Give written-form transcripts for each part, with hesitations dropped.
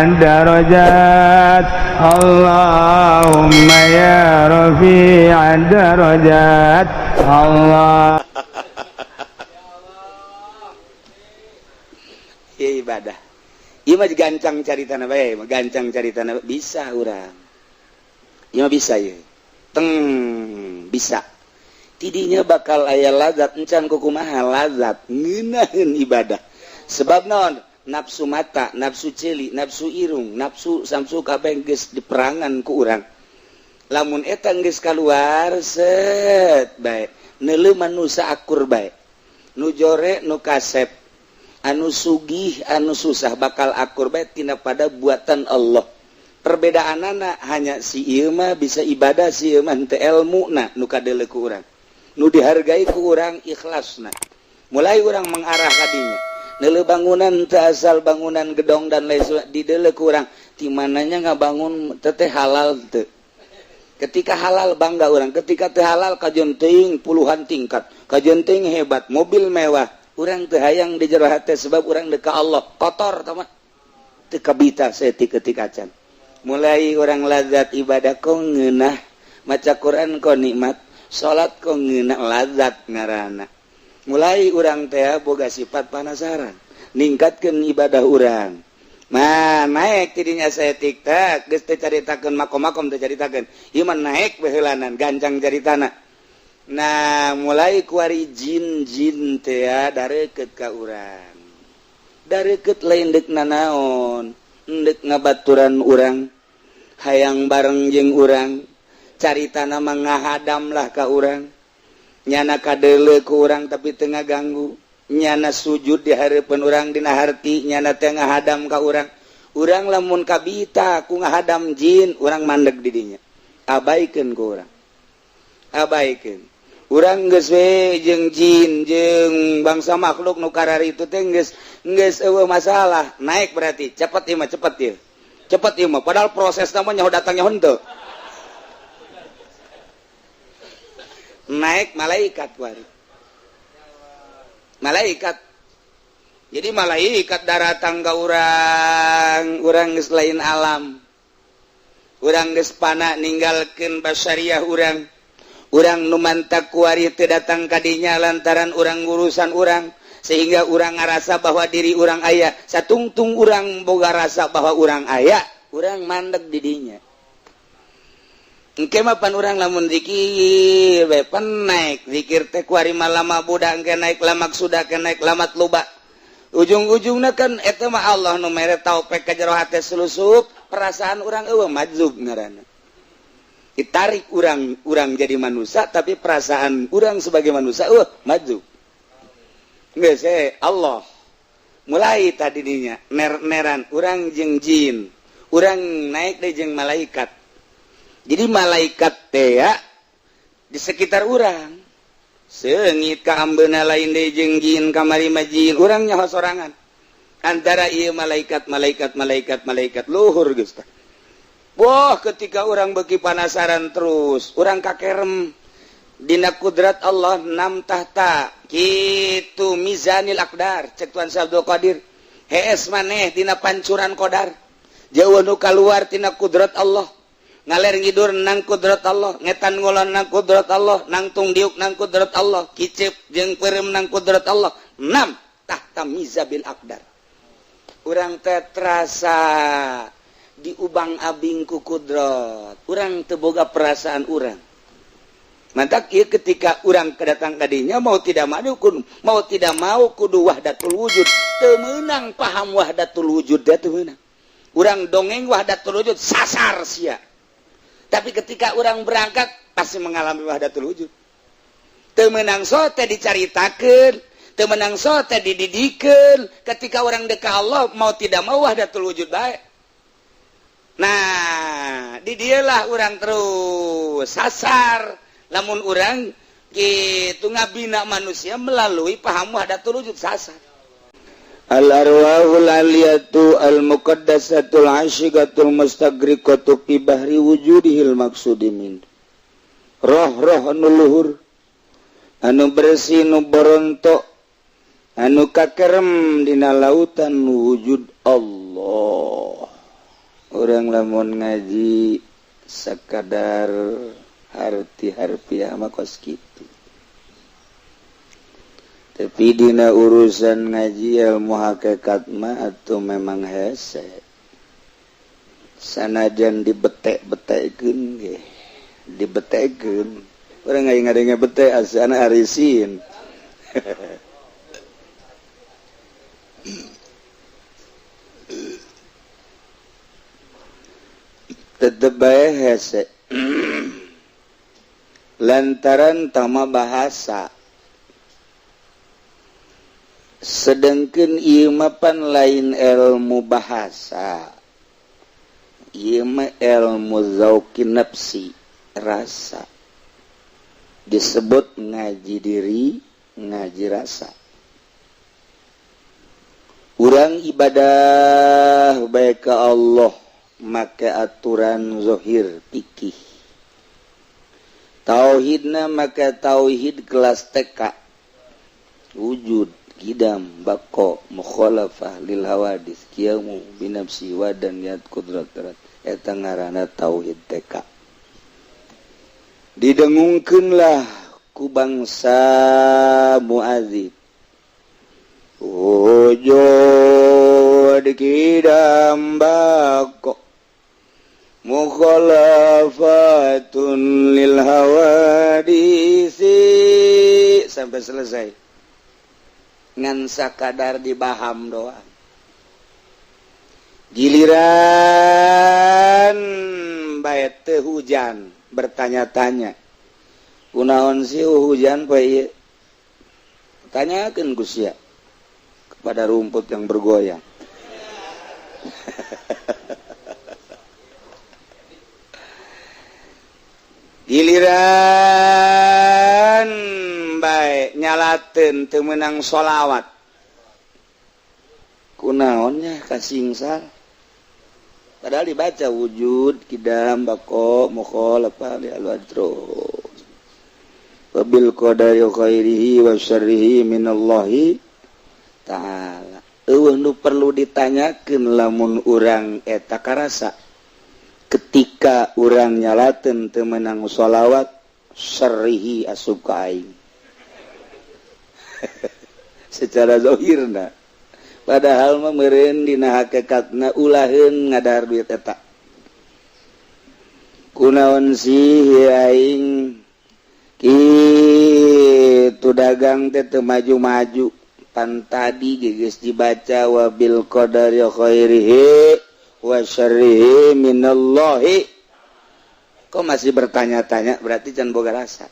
الدرجات. اللهم يا رفيع الدرجات الله. Ya, ibadah. Ieu mah gancang caritana bae, gancang caritana, bisa urang. Ieu mah bisa ye. Teng bisa. Tidinya bakal aya lazat, encan kukumaha lazat ngeunaheun ibadah. Sebab naon? Nafsu mata, nafsu ceuli, nafsu irung, nafsu samsu kabeh geus diperangan ku urang. Lamun eta geus kaluar set bae, neuleuh manusia akur bae. Nu jore, nu kasep, anu sugih, anu susah bakal akur bae tina pada buatan Allah. Perbedaanana hanya si ieu mah bisa ibadah, si ieu mah henteu. Elmuna nu kadeuleu ku urang, nu dihargai ku urang ikhlasna. Mulai urang mengarah kadinya, neuleuh bangunan teu asal bangunan gedong dan lain sebagainya, dideuleu ku urang ti mananya ngabangun teteh, halal teu. Ketika halal, bangga urang. Ketika teu halal, kajeun teuing puluhan tingkat, kajeun teuing hebat, mobil mewah, urang teu hayang di jero hate, sebab urang deka Allah kotor tah mah teu kabita saeutik ketika acan. Mulai urang lazat ibadah, kok ngeunah maca Quran, kok nikmat salat, kok ngeunah, lazat ngaranna. Mulai urang teh boga sifat panasaran, ningkatkeun ibadah urang mah naik tidinya saeutik tak geus teu caritakeun makom-makom, teu caritakeun, ieu mah naik beheulanan, gancang caritana. Nah, mulai kuari jin-jin teh dareket ka urang, dareket lain dek nanaon, endek ngabaturan urang, hayang bareng jeung urang. Caritana mah ngahadam lah ka urang, nyana kadeuleu ku urang tapi teu ngaganggu, nyana sujud di hareupeun urang, dina harti nyana teh ngahadam ka urang. Urang lamun kabita ku ngahadam jin, urang mandeg di dinya, abaikeun ku urang, abaikeun. Urang geus we jeung jin, jeung bangsa makhluk nu kararitu teh geus geus eueuh masalah. Naik berarti cepet ieu mah, cepet ieu, cepet ieu mah, padahal proses namanya datangnya henteu. Naik malaikat kuari, malaikat. Jadi malaikat daratang ka urang. Urang geus lain alam, urang geus pana ninggalkeun basyariah urang. Urang nu mantak kuari teu datang kadinya lantaran urang urusan urang, sehingga urang ngarasa bahwa diri urang aya. Satungtung urang boga rasa bahwa urang aya, urang mandeg di dinya. Engke mah pan urang lamun zikir bae pan naik zikir teh kuari mah lama budak, engke naik lamak sudah ke naik lamat luba, ujung-ujungna kan eta mah Allah nu mere taufik ka jero hate, selusup perasaan urang eueuh, majzub ngaranna. Ditarik urang, urang jadi manusia tapi perasaan urang sebagai manusia maju. Geus Allah mulai tadi dinya ner-neran urang jeung jin, urang naik deh jeung malaikat. Jadi malaikat teh ya di sekitar urang, seungit ka ambeuna lain deui jeung jin, kamari mah jin, urang nyaho sorangan antara ieu malaikat, malaikat, malaikat, malaikat luhur geus tah. Wah, ketika urang beki panasaran terus, urang kakerem dina kudrat Allah nam tahta kitu mizanil aqdar, cek Tuan Abdul Qadir. Hees maneh dina pancuran qadar, jauh nu kaluar tina kudrat Allah, ngaler ngidur nang kudrat Allah, ngetan ngulon nang kudrat Allah, nangtung diuk nang kudrat Allah, kicep jeung peureum nang kudrat Allah, nam tahta mizabil aqdar. Urang teh terasa diubang abing ku kudrat, urang teu boga perasaan urang. Mantak ieu ketika urang kedatang kadinya, mau tidak mau kudu, mau tidak mau kudu wahdatul wujud. Teu meunang paham wahdatul wujud teh, teu meunang. Urang dongeng wahdatul wujud, sasar sia. Tapi ketika urang berangkat pasti mengalami wahdatul wujud. Teu meunang sote dicaritakeun, teu meunang sote dididikeun. Ketika urang deka Allah, mau tidak mau wahdatul wujud bae. Nah, di dialah urang terus sasar lamun urang gitu ngabina manusia melalui paham wahdatul wujud, sasar. Al arwahul aliyatu al muqaddasatul asyiqatul mustagriqatu fi bahri wujudihil maksudi min. Roh-roh anu luhur, anu bersih, nu boronto, anu kakerem dina lautan wujud Allah. Urang lamun ngaji sekadar harti harfiah mah kos kitu. Tapi dina urusan ngaji ilmu hakikat mah atuh memang hese. Sanajan dibetek-betekeun ge, dibetekeun. Urang aing ngadenge bete asana arisin. Tetep bae hese. Lantaran tama bahasa. Sedengkeun ieu mah pan lain ilmu bahasa. Ieu mah ilmu zauqin nafsi, rasa. Disebut ngaji diri, ngaji rasa. Urang ibadah bae ka Allah make aturan zahir fikih. Tauhidna make tauhid kelas TK. Wujud, qidam, baqo, mukhalafah lil hawadis, qiyamu binafsi wa dan niat kudrat. Eta ngaranna tauhid TK. Didengungkeunlah ku bangsa muadzib. Wujud qidam baqo mukhalafatun lil hawadisi sampai selesai. Ngan sakadar dibaham doang. Giliran bae teu hujan bertanya-tanya. Kunaon sih hujan poe ieu? Tanyakeun ku sia kepada rumput yang bergoyang. Giliran bae nyalateun teu meunang sholawat. Kunaonnya kasingsal. Padahal dibaca wujud kidam baqo mukhalafah li al-adrus. Wabil qadari khairihi wa syarrihi minallahi ta'ala. Eueuh nu perlu ditanyakeun lamun urang eta karasa. Ketika urang nyalateun teu meunang sholawat, syarrihi asup ka aing. Secara zahirna. Padahal mah meureun dina hakikatna ulaheun ngadahar duit eta. Kunaon sih aing kitu dagang teh teu maju-maju. Pan tadi geus dibaca wabil qadari khairihi wa syarrihi minallahi. Kok masih bertanya-tanya, berarti can boga rasa.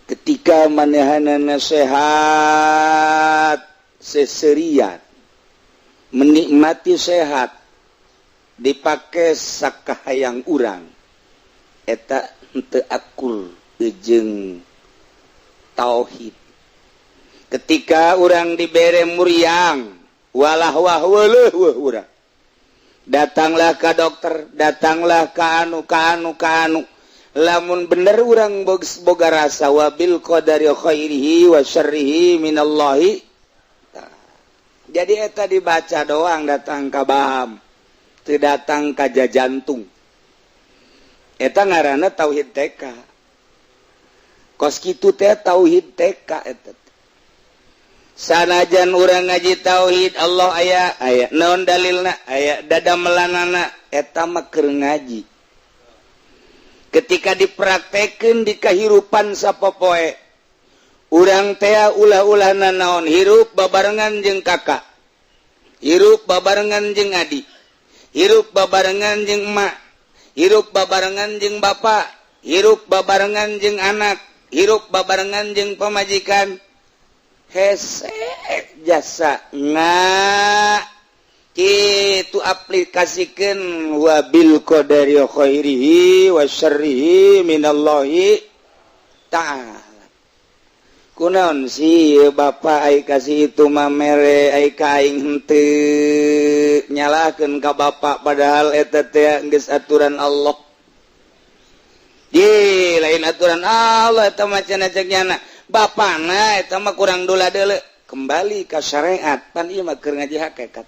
Ketika manehanana sehat seserian, menikmati sehat, dipakai sakahayang urang, eta henteu akur jeung tauhid. Ketika urang dibere muriang, walah wah weuleuh weuh urang. Datanglah ka dokter, datanglah ka anu ka anu ka anu. Lamun bener urang boga rasa wabil qadari khairihi wa syarrihi minallahi. Jadi eta dibaca doang datang ka baham, teu datang ka jajantung. Eta ngaranna tauhid TK. Kos kitu teh tauhid TK eta. Sanajan urang ngaji tauhid Allah aya, aya naon dalilna, aya dadamelanana, eta mah keur ngaji. Ketika dipraktekeun di kahirupan sapopoe, urang teh ulah-ulah nanaon hirup babarengan jeung kakak, hirup babarengan jeung adik, hirup babarengan jeung emak, hirup babarengan jeung bapak, hirup babarengan jeung anak, hirup babarengan jeung pamajikan. Hese jasa nga itu aplikasikan wabil qadari khairihi wa syarrihi minallahi ta'ala. Kunaon sih bapak ai kasih itu mah mere ai ka aing henteu nyalahkeun ka bapak padahal eta teh geus aturan Allah. Di lain aturan Allah eta mah cenah cek nyana. Bapana eta mah kurang dola deuleu kembali ka syariat pan ieu mah keur ngaji hakikat.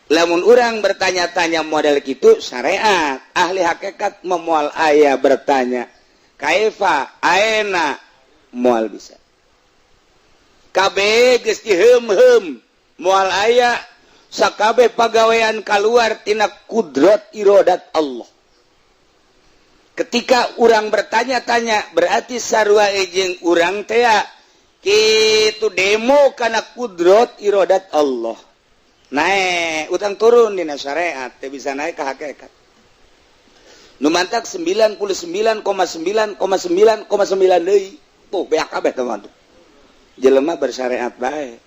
Lamun urang bertanya-tanya model gitu, syariat ahli hakikat memual aya bertanya kaifa, aina, moal bisa. Kabeh geus diheum-heum, moal aya. Sakabeh pagawean keluar tina kudrat irodat Allah. Ketika urang bertanya-tanya, berarti sarua jeung urang tea kitu demo karena kudrat irodat Allah. Naik utang turun dina syariat teh bisa naik ke hakikat. Nu mantak 99,9,9,9 deui tuh beak kabeh, teman. Jelema bersyariat bae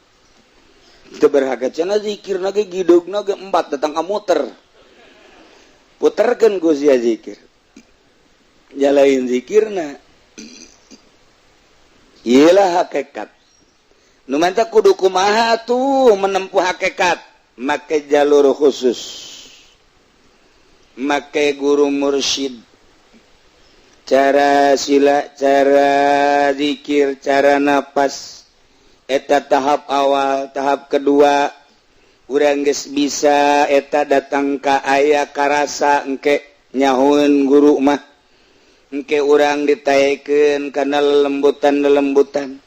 teu berhakikat. Cenah zikir ge gidugna ge empat, datang ka muter puterkeun ku sia zikir, jalain zikirna. Iyalah hakikat. Nu mantak kudu kumaha tuh menempuh hakikat? Make jalur khusus, make guru mursyid, cara sila, cara zikir, cara napas. Eta tahap awal. Tahap kedua, urang geus bisa eta datang ka aya karasa. Engke nyahueun guru mah, engke urang ditaekeun kana lelembutan lelembutan.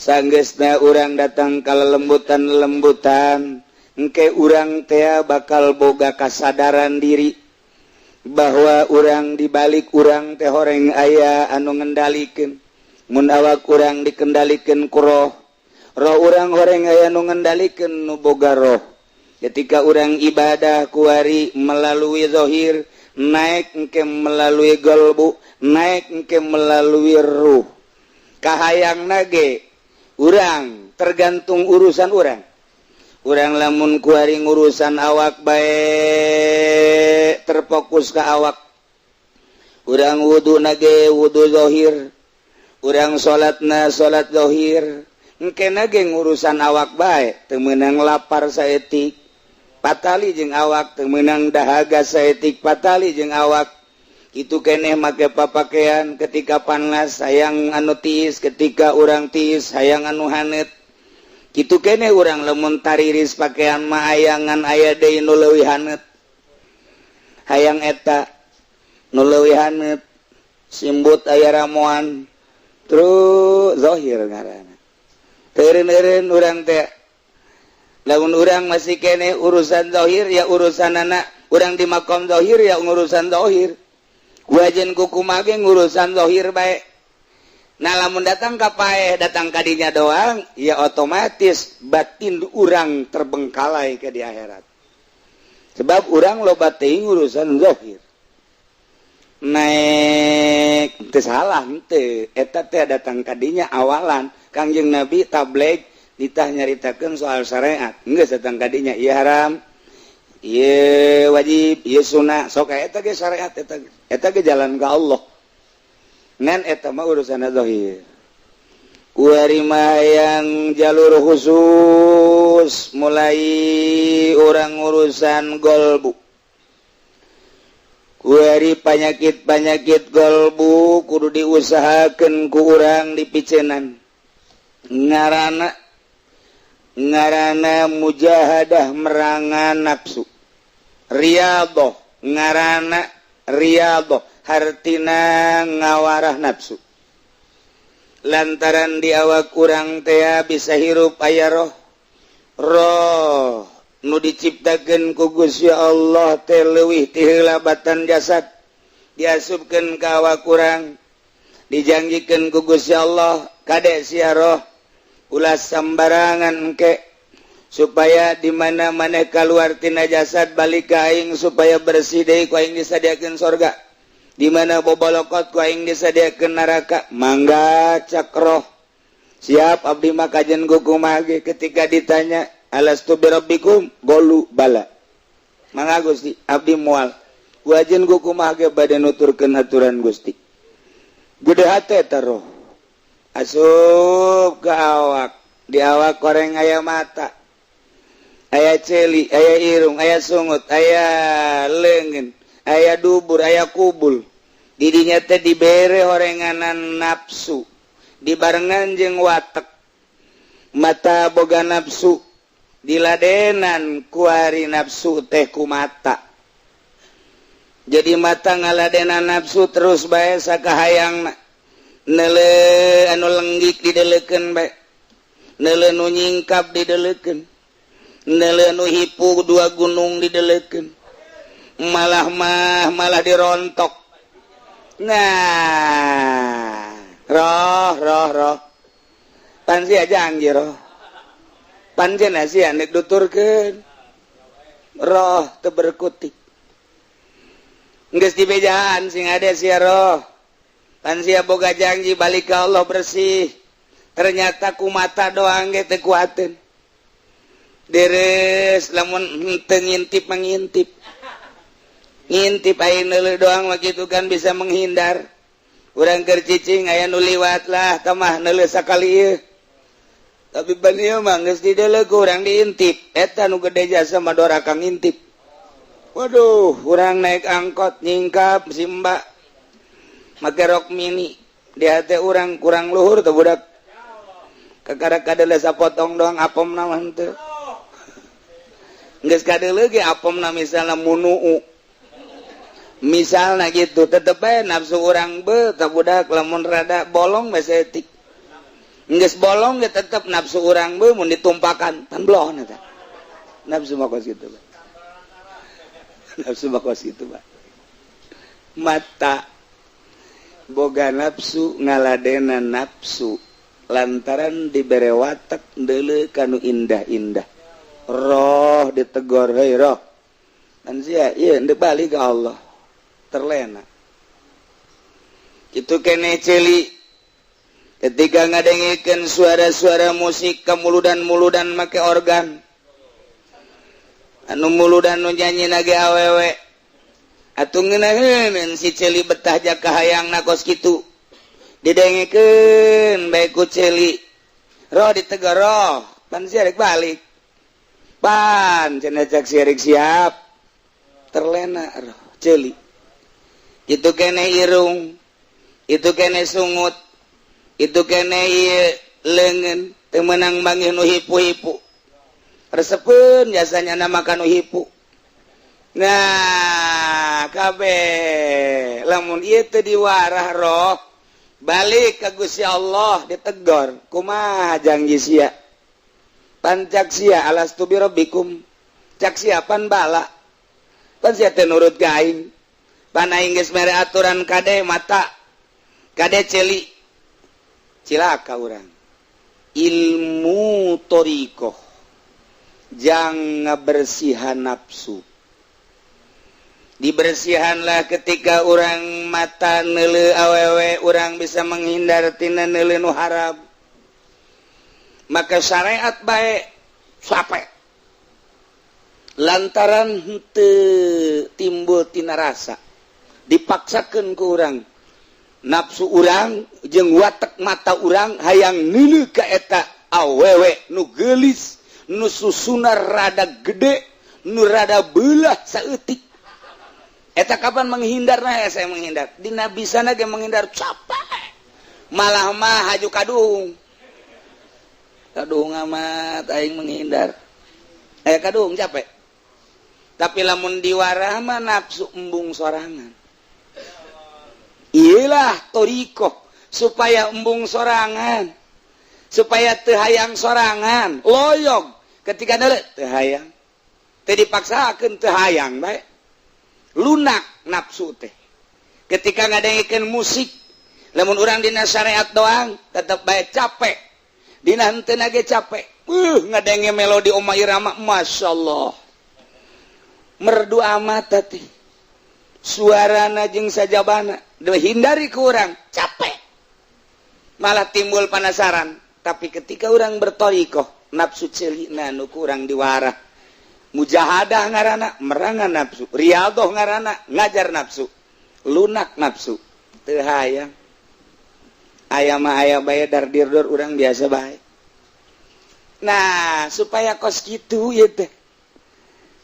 Sanggeusna urang datang ka lelembutan lelembutan, engke urang tea bakal boga kasadaran diri bahwa urang dibalik urang teh horeng aya anu ngendalikan. Mun awak urang dikendalikan ku roh, roh urang horeng aya nu ngendalikan, nu boga roh. Ketika urang ibadah kuari melalui zohir, naik engke melalui golbu, naik engke melalui ruh. Kahayang nage urang tergantung urusan urang. Urang lamun kuari urusan awak baik, terfokus ke awak urang, wudhu nage wudhu zohir, urang salatna salat zohir. Engke nage urusan awak baik, teu meunang lapar saetik patali jeung awak, teu meunang dahaga saetik patali jeung awak. Itu keneh make papakaian, ketika panas hayang anu tiis, ketika urang tiis hayang anu hanet. Gitu kene urang lamun tariris pakaian mah ayangan aya deui nu leuwih haneut, hayang eta nu leuwih haneut, simbut aya ramuan. Terus zahir ngaranna. Eureun-eureun urang teh lamun urang masih kene urusan zahir, ya urusan anak urang di makom zahir, ya urusan zahir wajen kukumaha ge ngurusan zahir bae. Nah, lamun datang ka paeh, datang kadinya doang, ya otomatis batin urang terbengkalai ke di akhirat, sebab urang loba teuing urusan zahir. Naik teu salah henteu eta teh datang kadinya awalan. Kangjeng Nabi tabligh ditah nyaritakeun soal syariat, geus datang kadinya, ieu haram, ieu wajib, ieu sunnah, sok eta ge syariat. Eta eta ge jalan ka Allah, ngan eta mah urusan zahir. Kuari mah yang jalur khusus, mulai orang urusan golbu. Kuari penyakit-penyakit golbu kudu diusahakan ku urang dipicenan, ngarana ngarana mujahadah, merangan nafsu, riyadhah. Ngarana riyadhah hartina ngawarah nafsu, lantaran di awak urang tea bisa hirup aya roh. Roh nu diciptakeun ku Gusti Allah teh leuwih ti heula batan jasad. Diasupkeun ka awak urang, dijanjikeun ku Gusti Allah, "Kade sia roh, ulah sambarangan engke, supaya di mana mana keluar tina jasad balik ka aing, supaya bersih deui, ku aing disadiakeun sorga. Di mana bobolokot, ku aing disadiakeun neraka." "Mangga," cak roh, "siap abdi mah kajen kumaha ge." Ketika ditanya, "Alastu birabbikum?" Qalu bala. "Mangga Gusti, abdi moal wajen kumaha ge bade nuturkeun aturan Gusti." Gede hate eta roh asup ke awak. Di awak koreng aya mata, aya celi, aya irung, aya sungut, aya leungeun, aya dubur, aya kubul. Didinya teh dibere horenganan nafsu dibarengan jeung watek. Mata boga nafsu. Diladenan kuari nafsu teh ku mata. Jadi mata ngaladenan nafsu terus bae sakahayang, neule anu lenggik didelekeun bae, neule nu nyingkap didelekeun, neule nu hipu dua gunung didelekeun, malah mah malah dirontok. Nah, roh roh roh pan sia janji roh pancen sia nek duturkeun roh teu berkutik. Geus dibejaan, sing ada sia roh, pan sia boga janji balik ke Allah bersih. Ternyata ku mata doang ge teu kuateun. Deres lamun henteu ngintip, mengintip ngintip aya neuleuh doang mah kitu kan bisa menghindar. Urang keur cicing aya nu liwat lah tamah neuleuh sakali ieu, tapi ban ieu mah geus dideuleu ku urang diintip. Eta nu gede jasa mah doraka ngintip. Waduh, urang naik angkot nyingkap si mbak make rok mini. Di hati urang kurang luhur tuh budak, kakara kadeuleu sapotong doang, apem mah henteu. Geus kadeuleu ge apemna misalna munuu misalnya gitu, tetep bae nafsu urang be tah budak. Lamun rada bolong bae saeutik, geus bolong ge tetep nafsu urang be. Mun ditumpakan pan blon eta nafsu mah kos kitu, Pak. Nafsu mah kos kitu, Pak. Mata boga nafsu, ngaladena nafsu lantaran dibere watak deuleu kanu indah-indah. Roh ditegor, "Hei roh, kan sia ieu ndek balik ke Allah." Terlena itu kene celi ketika ngadengekeun suara-suara musik kemuludan-muludan make organ, anu muludan nu nyanyi nage awewe atuh ngeunaheun. Si celi betah jaka hayang kos kitu didengekeun bae ku celi. Roh ditegur, "Roh, pan sia rek balik, pan cenah cak sia rek siap." Terlena roh celi itu kene, irung itu kene, sungut itu kene, ieu leungeun teu meunang manggih nu hipu-hipu, resepeun jasanya nama kanu hipu. Nah, kabeh lamun ieu teu diwarah, roh balik ka Gusti Allah ditegor, "Kumaha janji sia? Pan cak sia alastu birabbikum, cak sia pan bala, pan sia teu nurut ka aing, pan aing geus mere aturan kade mata, kade celi." Cilaka urang. Ilmu thoriqoh jang ngabersihan nafsu. Dibersihanlah ketika orang mata neuleu awewe, orang bisa menghindar tina neuleu nu haram. Maka syariat baik sampai lantaran henteu timbul tina rasa, dipaksakan ke orang nafsu urang jeung watek mata urang hayang neuleu ka eta awewe nu geulis, nu susuna rada gede, nu rada belah saeutik eta. Kapan menghindar? Nah, saya menghindar dina bisa ge menghindar capek, malah mah haju kadung kadung amat aing menghindar eh kadung capek. Tapi lamun diwarah mah nafsu embung sorangan. Iyalah thoriqoh supaya embung sorangan, supaya teu hayang sorangan. Loyog ketika neuleu teu hayang, teu dipaksakeun, teu hayang bae, lunak nafsu teh. Ketika ngadengekeun musik, lamun urang dina syariat doang tetep bae capek, dina henteu ge capek. Ngadenge melodi Oma Irama, Masya Allah, merdu amat teh suarana jeung sajabana. Hindari ku urang capek, malah timbul penasaran. Tapi ketika orang berthoriqoh, nafsu celina nu kurang diwarah. Mujahadah ngarana merangan nafsu, riyadhoh ngarana ngajar nafsu, lunak nafsu, teu hayang. Aya mah aya bae, dar dirdur urang biasa bae. Nah, supaya kos kitu ieu teh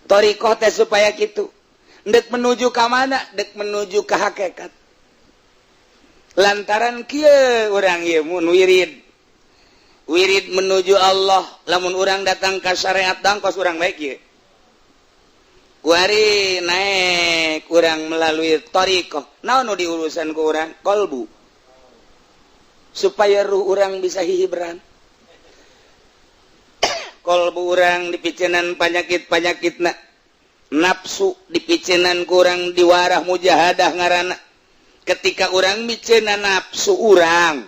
thoriqoh teh, supaya kitu. Dek menuju ka mana? Dek menuju ke hakikat. Lantaran kieu urang ieu mun wirid Wirid menuju Allah, lamun urang datang ka syariat dangkos urang baik ye. Kuari naik urang melalui thariqah. Naon nu diurusan ku urang? Kolbu. Supaya ruh urang bisa hihibran. Kolbu urang dipicenan panyakit-panyakitna. Nafsu dipicenan kurang diwarah mujahadah ngaranna. Ketika urang micenan nafsu urang,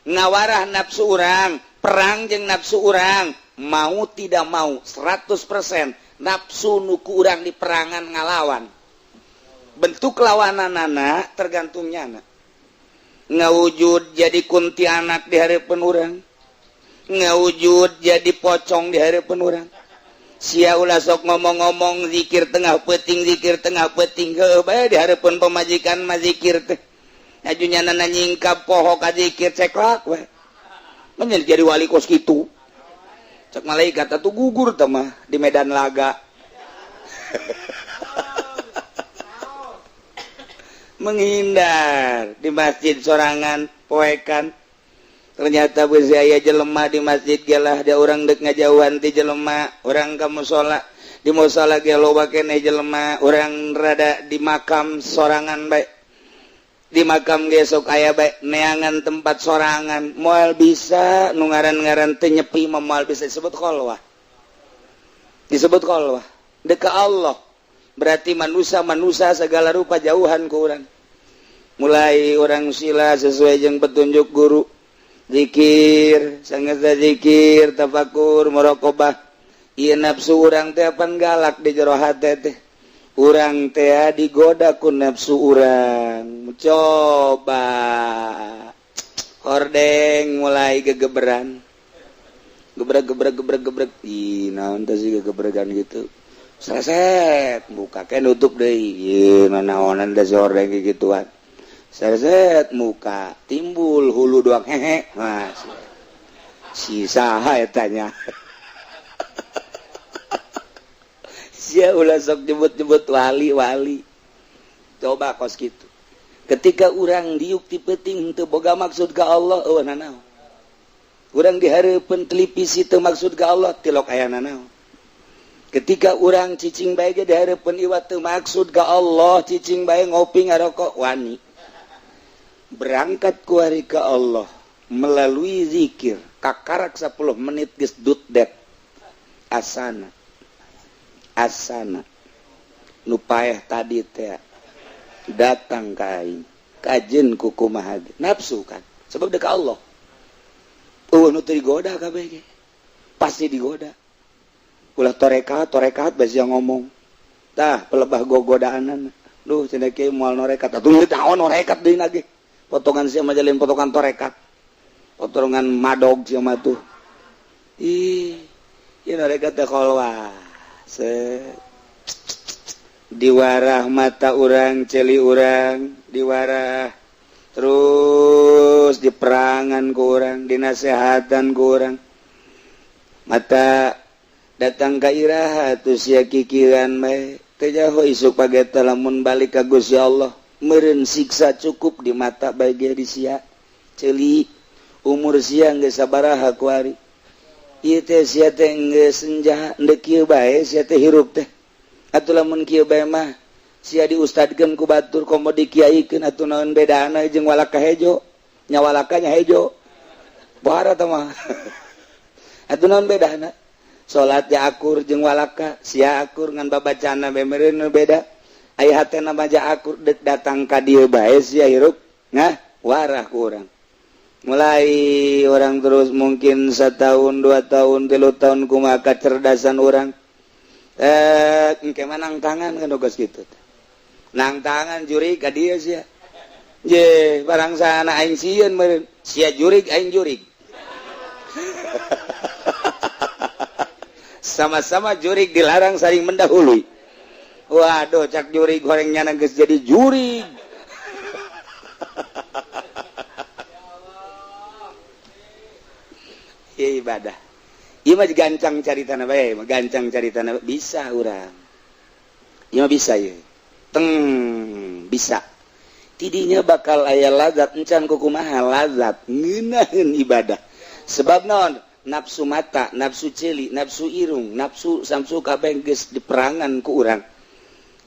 ngawarah nafsu urang, perang jeung nafsu urang, mau tidak mau 100% nafsu nu ku urang di perangan ngalawan. Bentuk lawananana tergantung nyana. Ngawujud jadi kuntianak di hareupeun urang, ngawujud jadi pocong di hareupeun urang. Sia ulah sok ngomong-ngomong zikir tengah peuting, zikir tengah peuting, heueuh bae di hareupeun pamajikan mah zikir teh. Aju nyana nyingkap poho ka zikir ceklak we. Menjadi jadi wali kos kitu. Cek malaikat atuh gugur teh mah di medan laga. Menghindar di masjid sorangan poekan. Ternyata beusi aya jelema di masjid gelah dia urang deuk ngajauhan ti jelema, urang ka musala, di musala ge loba keneh jelema, urang rada di makam sorangan bae. Di makam ge sok aya bae neangan tempat sorangan, moal bisa nu ngaran-ngaran teu nyepi mah moal bisa disebut kholwah. Disebut kholwah. Deuk ka Allah. Berarti manusia-manusia segala rupa jauhan ku urang. Mulai urang sila sesuai jeung petunjuk guru. Zikir, sangat zikir, tafakur, muraqabah. Ieu nafsu urang teh pan galak di jero hate teh. Urang teh digoda ku nafsu urang. Coba hordeng mulai gegeberan. Gebrek gebrek gebrek gebrek. Ih, naon teh sih gegebregan gitu. Sreset, buka ke nutup deui. Ieu nanaonan teh si hordeng gituan. Sreset muka timbul hulu doang hehe. Mas. Si saha eta nya. Sia ulah sok nyebut-nyebut wali-wali. Coba kos kitu. Ketika urang diuk ti peuting teu boga maksud ka Allah, eueuh nanaon. Urang dihareupeun televisi teu maksud ka Allah, tilok aya nanaon. Ketika urang cicing bae ge dihareupeun iwat teu maksud ka Allah, cicing bae ngopi ngarokok wani. Berangkat kuari ke Allah melalui zikir kakarak 10 menit geus dut det asana asana nu paeh tadi teh datang ka aing kajeun ku kumaha ge nafsu kan sebab deuk ka Allah eueuh nu teu digoda kabeh ge pasti digoda ulah torekat torekat basi ngomong tah pelebah gogodaanan duh cenah kieu moal norekat atuh naon norekat deui na ge potongan sia mah jalin potongan torekat potongan madog sia mah tuh ih ieu norekat teh kholwah diwarah mata urang celi urang diwarah terus diperangan ku urang dinasehatan ku urang mata datang ka iraha tuh sia kikiran bae teu jaho isuk pageta lamun balik ka Gusti Allah meureun siksa cukup di mata bae di sia ceuli umur sia geus sabaraha kuari ieu teh sia teh geus senja deuk kieu bae sia teh hirup teh atuh lamun kieu bae mah sia diustadkeun ku batur komo dikiaikeun atuh naon bedana jeung walaka hejo nya walakanya hejo pohara teh mah atuh naon bedana salat ja akur jeung walaka sia akur ngan babacana bae meureun beda aya hatena mah ja akur deuk datang ka dieu bae sia hirup nah warah ku urang mulai orang terus mungkin setahun 2 tahun 3 tahun kumaha kecerdasan orang engke mah nang tangan kan geus kitu nang tangan jurig ka dieu sia je barang sana aing sieun meureun sia jurig aing jurig sama-sama jurig dilarang saling mendahului. Waduh cak jurig gorengnya geus jadi jurig. Ieu ibadah. Ieu mah gancang caritana bae, gancang caritana bisa urang. Ieu mah bisa ieu. Teng bisa. Tidinya bakal aya lazat encan kukumaha lazat ngeunaheun ibadah. Sebab naon? Nafsu mata, nafsu ceuli, nafsu irung, nafsu samsu kabeh geus diperangan ku urang.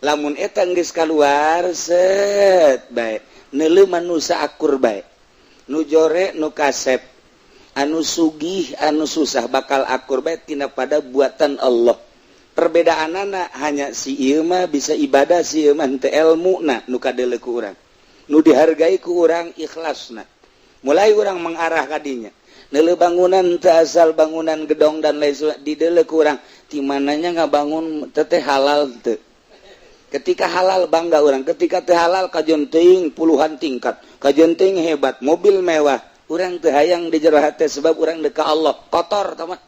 Lamun eta geus kaluar, set bae neuleuh manusia akur bae, nu jore, nu kasep, anu sugih, anu susah, bakal akur bae tina pada buatan Allah. Perbedaan anak hanya si ieu mah bisa ibadah, si ieu mah henteu. Ilmu na nu kadeuleu ku urang, nu dihargai ku urang ikhlasna. Mulai urang mengarah kadinya. Neuleuh bangunan teu asal bangunan gedong dan lain sebagainya, dideuleu ku urang ti mananya ngabangun teteh, halal teu. Ketika halal, bangga urang. Ketika teu halal, kajeun teuing puluhan tingkat, kajeun teuing hebat, mobil mewah, urang teu hayang di jero hate, sebab urang deuk ka Allah. Kotor tah mah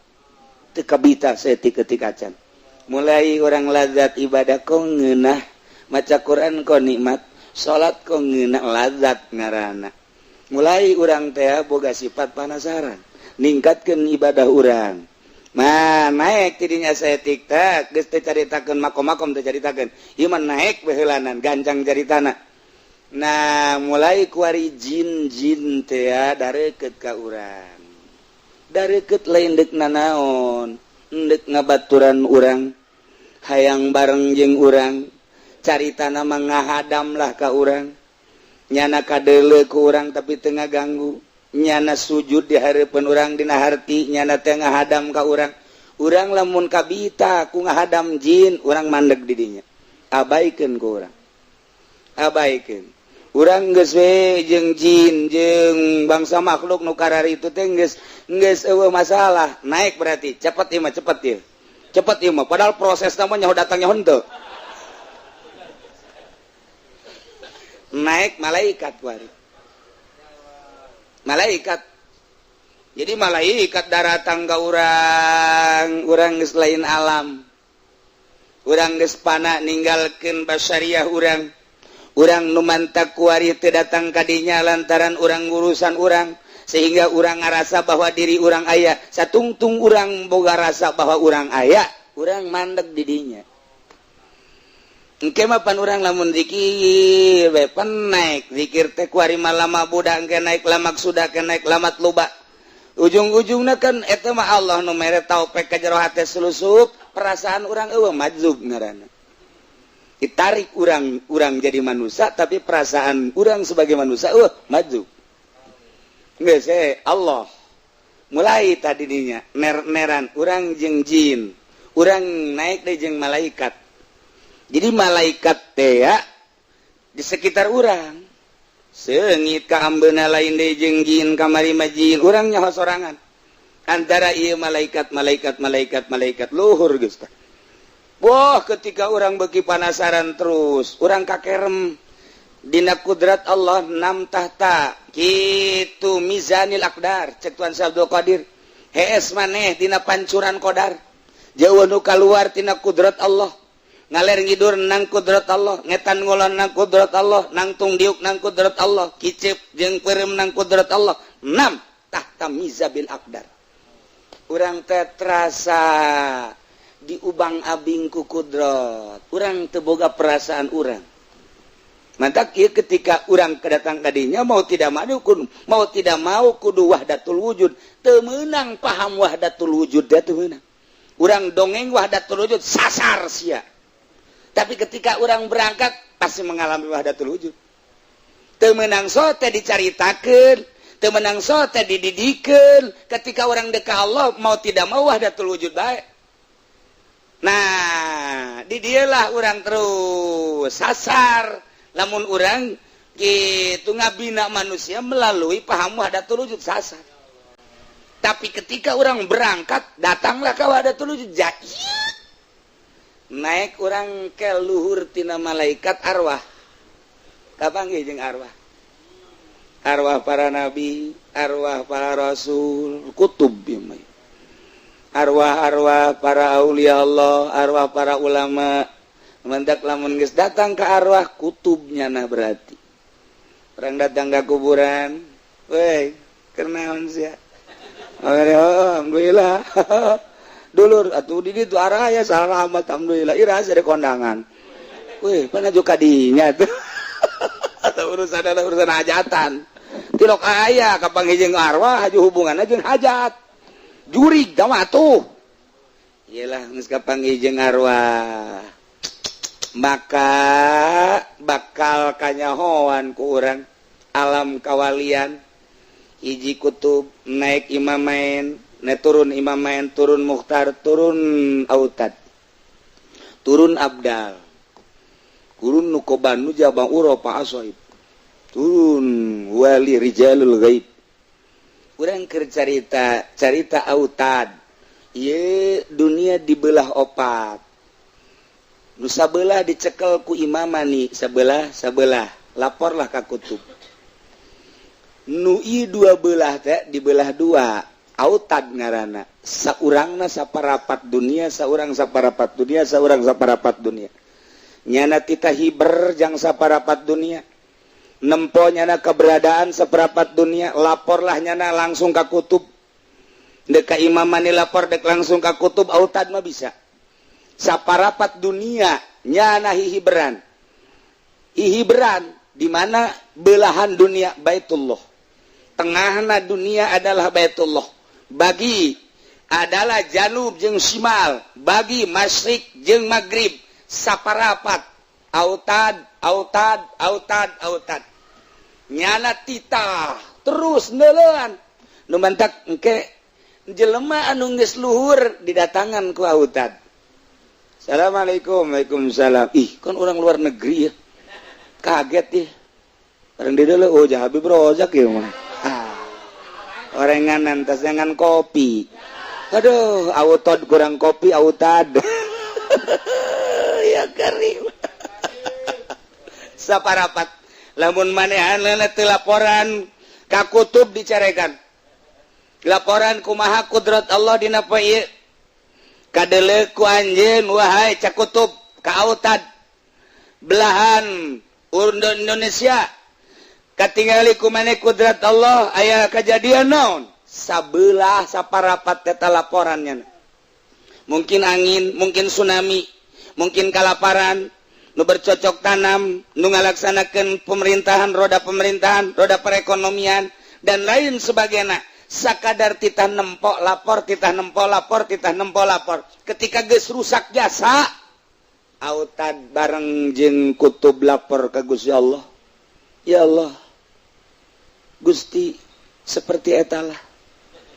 teu kabita saeutik ketika can. Mulai urang lazat ibadah, kok ngeunah maca Quran, kok nikmat salat, kok ngeunah, lazat ngaranna. Mulai urang teh boga sifat panasaran, ningkatkan ibadah urang mah naik tidinya. Saya tiktak geus teu caritakeun makom-makom, teu caritakeun ieu mah, naik beheulanan gancang caritana. Nah, mulai kuari jin-jin teh dareukeut ka urang, dareukeut lain deuk nanaon, deuk ngabaturan urang, hayang bareng jeung urang. Caritana mah ngahadam lah ka urang, nyana kadeuleu ku urang tapi teu ngaganggu. Nyana sujud di hareupeun urang, dina harti nyana teh ngahadam ka urang. Urang lamun kabita ku ngahadam jin, urang mandeg di dinya, abaikeun ku urang, abaikeun. Urang geus we jeung jin jeung bangsa makhluk nu kararitu teh geus geus eueuh masalah. Naik berarti cepet ieu mah, cepet ieu, cepet ieu mah, padahal proses namanya datangnya henteu. Naik malaikat kuari, malaikat. Jadi malaikat daratang ka urang. Urang geus lain alam, urang geus pana, ninggalkeun basyariah urang. Urang nu mantak kuari teu datang kadinya lantaran urang urusan urang, sehingga urang ngarasa bahwa diri urang aya. Satungtung urang boga rasa bahwa urang aya, urang mandek di dinya. Engke mah pan urang lamun zikir bae pan naik zikir teh kuari mah lama budak, engke naik lamak sudah, ke naik lamat luba. Ujung-ujungna kan eta mah Allah nu mere taufik ka jero hate, selusup perasaan urang eueuh, majzub ngaranna. Ditarik urang, urang jadi manusia tapi perasaan urang sebagai manusia eueuh, majzub. Geus Allah mulai tadi dinya ner-neran urang jeung jin, urang naik deh jeung malaikat. Jadi malaikat teh ya di sekitar urang, seungit ka ambeuna, lain deui jeung jin. Kamari mah jin, urang nyaho sorangan antara ieu malaikat, malaikat, malaikat, malaikat luhur geus tah. Wah, ketika urang beki panasaran terus, urang kakerem dina kudrat Allah. Nam tahta kitu mizanil aqdar, cek Tuan Abdul Qadir, hees maneh dina pancuran qadar, jauh nu kaluar tina kudrat Allah. Ngaler ngidur nang kudrat Allah, ngetan ngulon nang kudrat Allah, nangtung diuk nang kudrat Allah, kicep jeung peureum nang kudrat Allah. Nam tahta mizabil aqdar, urang teh terasa diubang abing ku kudrat. Urang teu boga perasaan urang. Mantak ieu ketika urang kedatang kadinya, mau tidak mau kudu, mau tidak mau kudu wahdatul wujud. Teu meunang paham wahdatul wujud teh, teu meunang. Urang dongeng wahdatul wujud, sasar sia. Tapi ketika urang berangkat pasti mengalami wahdatul wujud. Teu meunang sote dicaritakeun, teu meunang sote dididikeun. Ketika urang deuk ka Allah, mau tidak mau wahdatul wujud bae. Nah, di dialah urang terus sasar lamun urang gitu ngabina manusia melalui paham wahdatul wujud, sasar. Tapi ketika urang berangkat, datanglah ke wahdatul wujud, naik urang ke luhur tina malaikat, arwah. Kapanggih jeung arwah, arwah para nabi, arwah para rasul, kutub, arwah-arwah para aulia Allah, arwah para ulama. Mendak lamun geus datang ke arwah kutubnya, nah berarti urang datang ke kuburan, weh, kenaon sia? Oh, alhamdulillah dulur atuh di ditu araya salamat, alhamdulillah. Ira dari kondangan, weh, mana juga dinya tuh atau urusan, ada urusan hajatan. Tilok aya kapanggih jeung arwah haju hubunganna jeung hajat. Jurig da tuh. Iyalah geus kapanggih jeung arwah. Maka bakal kanyahoan ku urang alam kawalian. Hiji kutub naik imamain, ne turun imamain, turun mukhtar, turun autad. Turun abdal. Turun nukoban nujabang uropa asoib. Turun wali rijalul ghaib. Urang keur carita carita autad. Ieu dunia dibelah opat. Nu sabelah dicekel ku imamani, sebelah sebelah laporlah ka kutub. Nu ieu dua belah teh dibelah dua, autad ngaranna. Saurangna saparapat dunia, saurang saparapat dunia, saurang saparapat dunia. Nyana tita hiber jang saparapat dunia. Nempo nyana keberadaan seperapat dunia, laporlah nyana langsung ka kutub. Dek ka imamani lapor dek langsung ka kutub, autad mah bisa. Saparapat dunia nyana hihiberan. Hihiberan di mana belahan dunia Baitullah. Tengahna dunia adalah Baitullah. Bagi adalah janub jeung simal, bagi masyrik jeung magrib, saparapat autad autad autad autad. Nyana titah terus neuleun nu mantak engke jelema anu geus luhur didatangan ku autad. Assalamualaikum. Waalaikumsalam. Ih, kan orang luar negeri ya. Kaget ih. Orang di dulu, oh Habib Rozak ya mah. Orengan tas jangan kopi. Aduh, autad kurang kopi autad. Ya karim. Saparapat. Lamun manehanna teu laporan ka kutub dicarekan. Laporan kumaha kudrat Allah dina poe ieu. Kadele ku anjeun wahai cakutub ka autad belahan Indonesia katingali ku maneh kudrat Allah aya kejadian naon sabelah saparapat eta laporannya. Mungkin angin, mungkin tsunami, mungkin kalaparan, nu bercocok tanam, nu ngalaksanakeun pemerintahan, roda pemerintahan, roda perekonomian dan lain sebagainya. Sakadar titah nempok lapor, titah nempok lapor, titah nempok lapor. Ketika geus rusak jasa, autad bareng jeung kutub lapor ke Gusti Allah. Ya Allah, Gusti seperti etalah.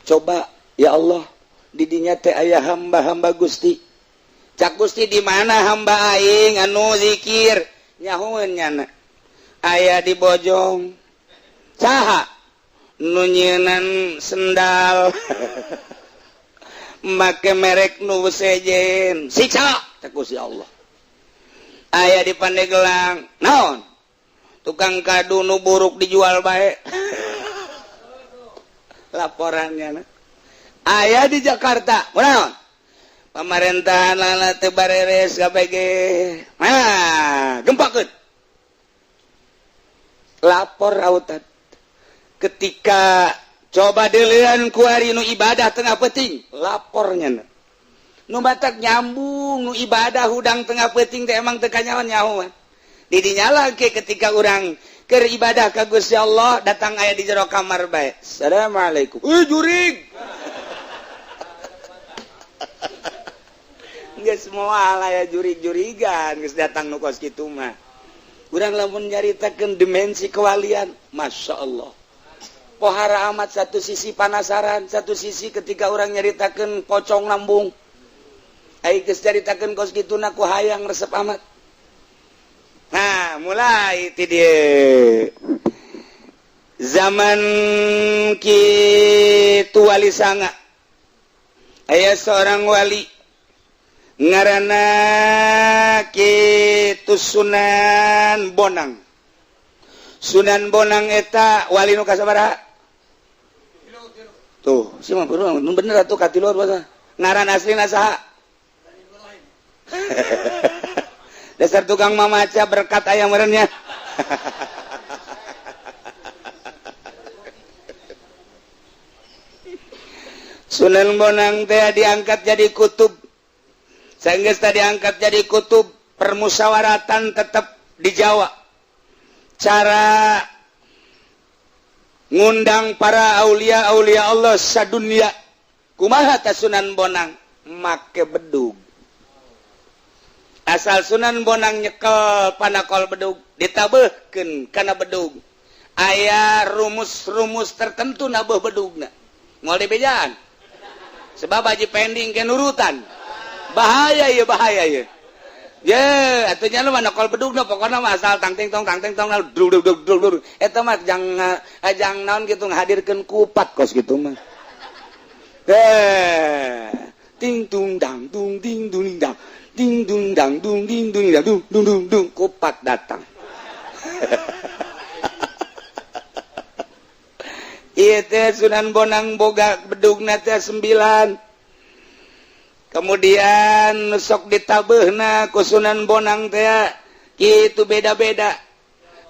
Coba ya Allah, didinya teh aya hamba-hamba Gusti. Cak Gusti di mana hamba aing anu zikir? Nyahoeun nyana. Aya di Bojong. Saha? Nu nyieunnan sendal. Make merek nu sejen. Siksa cak Gusti Allah. Aya di Pandeglang. Naon? Tukang kadu nu buruk dijual bae. Laporannya. Aya di Jakarta. Naon? Pemerintahan lala teu bareres KPG. Nah, gempakeun. Lapor autad. Ketika coba deuleun ku ari nu ibadah tengah peuting, lapornya. Nu batak nyambung nu ibadah hudang tengah peuting teh emang teu kanyahoan nyahoan. Di dinya lagi ketika urang keur ibadah ka Gusti Allah datang aya di jero kamar bae. Assalamualaikum. Jurig. Geus moal aya jurig-jurigan geus datang nu kos kitu mah. Urang lamun nyaritakeun dimensi kewalian, Masya Allah. Pohara amat satu sisi panasaran, satu sisi ketika orang nyaritakeun pocong lambung. Ai geus caritakeun kos kitu na ku hayang resep amat. Nah, mulai ti dieu. Zaman kitu wali sanga. Aya seorang wali ngaranna kitu Sunan Bonang. Sunan Bonang eta wali nu kasabaraha? Tuh, si mah bener atuh katilu bahasa. Ngaran aslina saha? Dasar tukang mamaca berkat aya meureunnya. Sunan Bonang teh diangkat jadi kutub. Sanggeus tadi diangkat jadi kutub, permusyawaratan tetap di Jawa. Cara Ngundang para aulia aulia Allah sadunia. Kumaha ta Sunan Bonang? Make bedug. Asal Sunan Bonang nyekel panakol bedug, ditabehkeun kana bedug. Aya rumus-rumus tertentu nabeuh bedugna. Moal dibejaan. Sebab Haji Pending ke nurutan. Bahaya ya, bahaya ya. Ye, atunya lu mana kol bedugna, pokoknya mah asal tang ting tong tang ting tong dug dug dug dug dug. Eta mah jang naon gitu, ngahadirkeun kupat kos gitu mah. Eh, ting tung dang dung ding dung dang ding dung dang dung ding dung dang dung dung dung dung, kupat datang. Ieu teh Sunan Bonang boga bedugna teh 9. Kemudian sok ditabeuhna ku Sunan Bonang teh kitu beda-beda.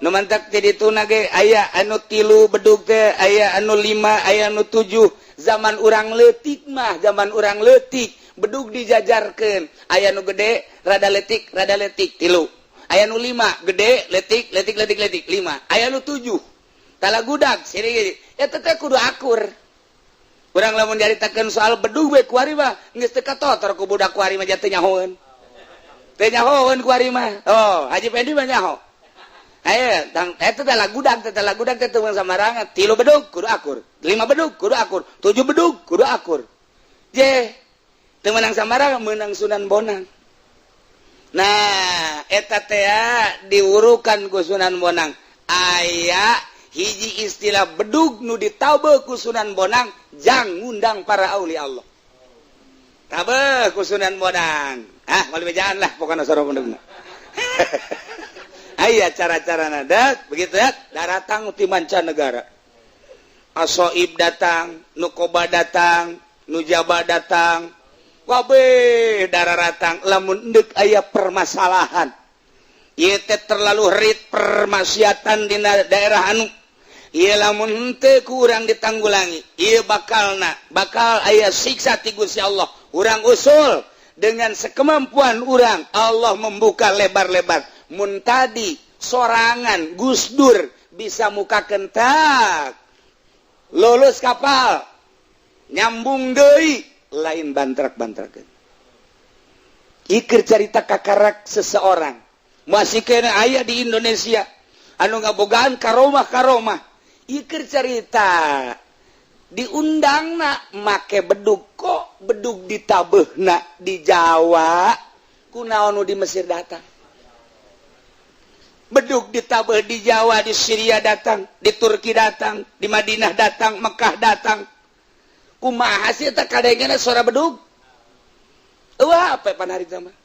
Nu mantak ti dituna ge aya anu 3 bedug teh, aya anu 5, aya anu 7. Zaman urang leutik mah, zaman urang leutik bedug dijajarkeun, aya nu gede rada leutik rada leutik 3, aya nu 5 gede leutik leutik leutik leutik 5, aya nu 7 talagudag siri eta teh kudu akur. Urang lamun nyaritakeun soal bedug we kuari mah geus teu katotor ku budak kuari mah, teu nyahoeun, teu nyahoeun kuari mah. Oh, Haji Pendi mah nyaho. Ayo, tang eta teh lagudag teh, lagudag teh teu samarangan. 3 bedug kudu akur, 5 bedug kudu akur, 7 bedug kudu akur. Je teu meunang samarangan, meunang Sunan Bonang. Nah, eta teh diwurukan ku Sunan Bonang. Aya hiji istilah bedug nu ditabeuh ku Sunan Bonang jang ngundang para aulia Allah. Tabeuh ku Sunan Bonang. Ah, moal bejaan lah pokona sora bedugna. Aya cara-cara nada begitu ya, daratang ti mancanegara. Asoib datang, Nukoba datang, Nujaba datang, kabeh dararatang. Lamun endek aya permasalahan. Ieu teh terlalu rit permaksiatan dina daerah anu. Ieu lamun henteu ku urang ditanggulangi, ieu bakalna bakal aya siksa ti Gusti Allah. Urang usul dengan sekemampuan urang, Allah membuka lebar-lebar. Mun tadi sorangan Gus Dur bisa muka kentak lulus kapal nyambung deui, lain bantrak-bantrakeun. Iker carita kakarak seseorang masih kena aya di Indonesia anu ngabogaan karomah-karomah. Iker carita diundangna make bedug, kok bedug ditabeuhna di Jawa, kunaon nu di Mesir datang? Bedug ditabeuh di Jawa, di Syria datang, di Turki datang, di Madinah datang, Mekah datang. Kumaha sih eta kadengena suara bedug? Eueuh HP pan harita mah.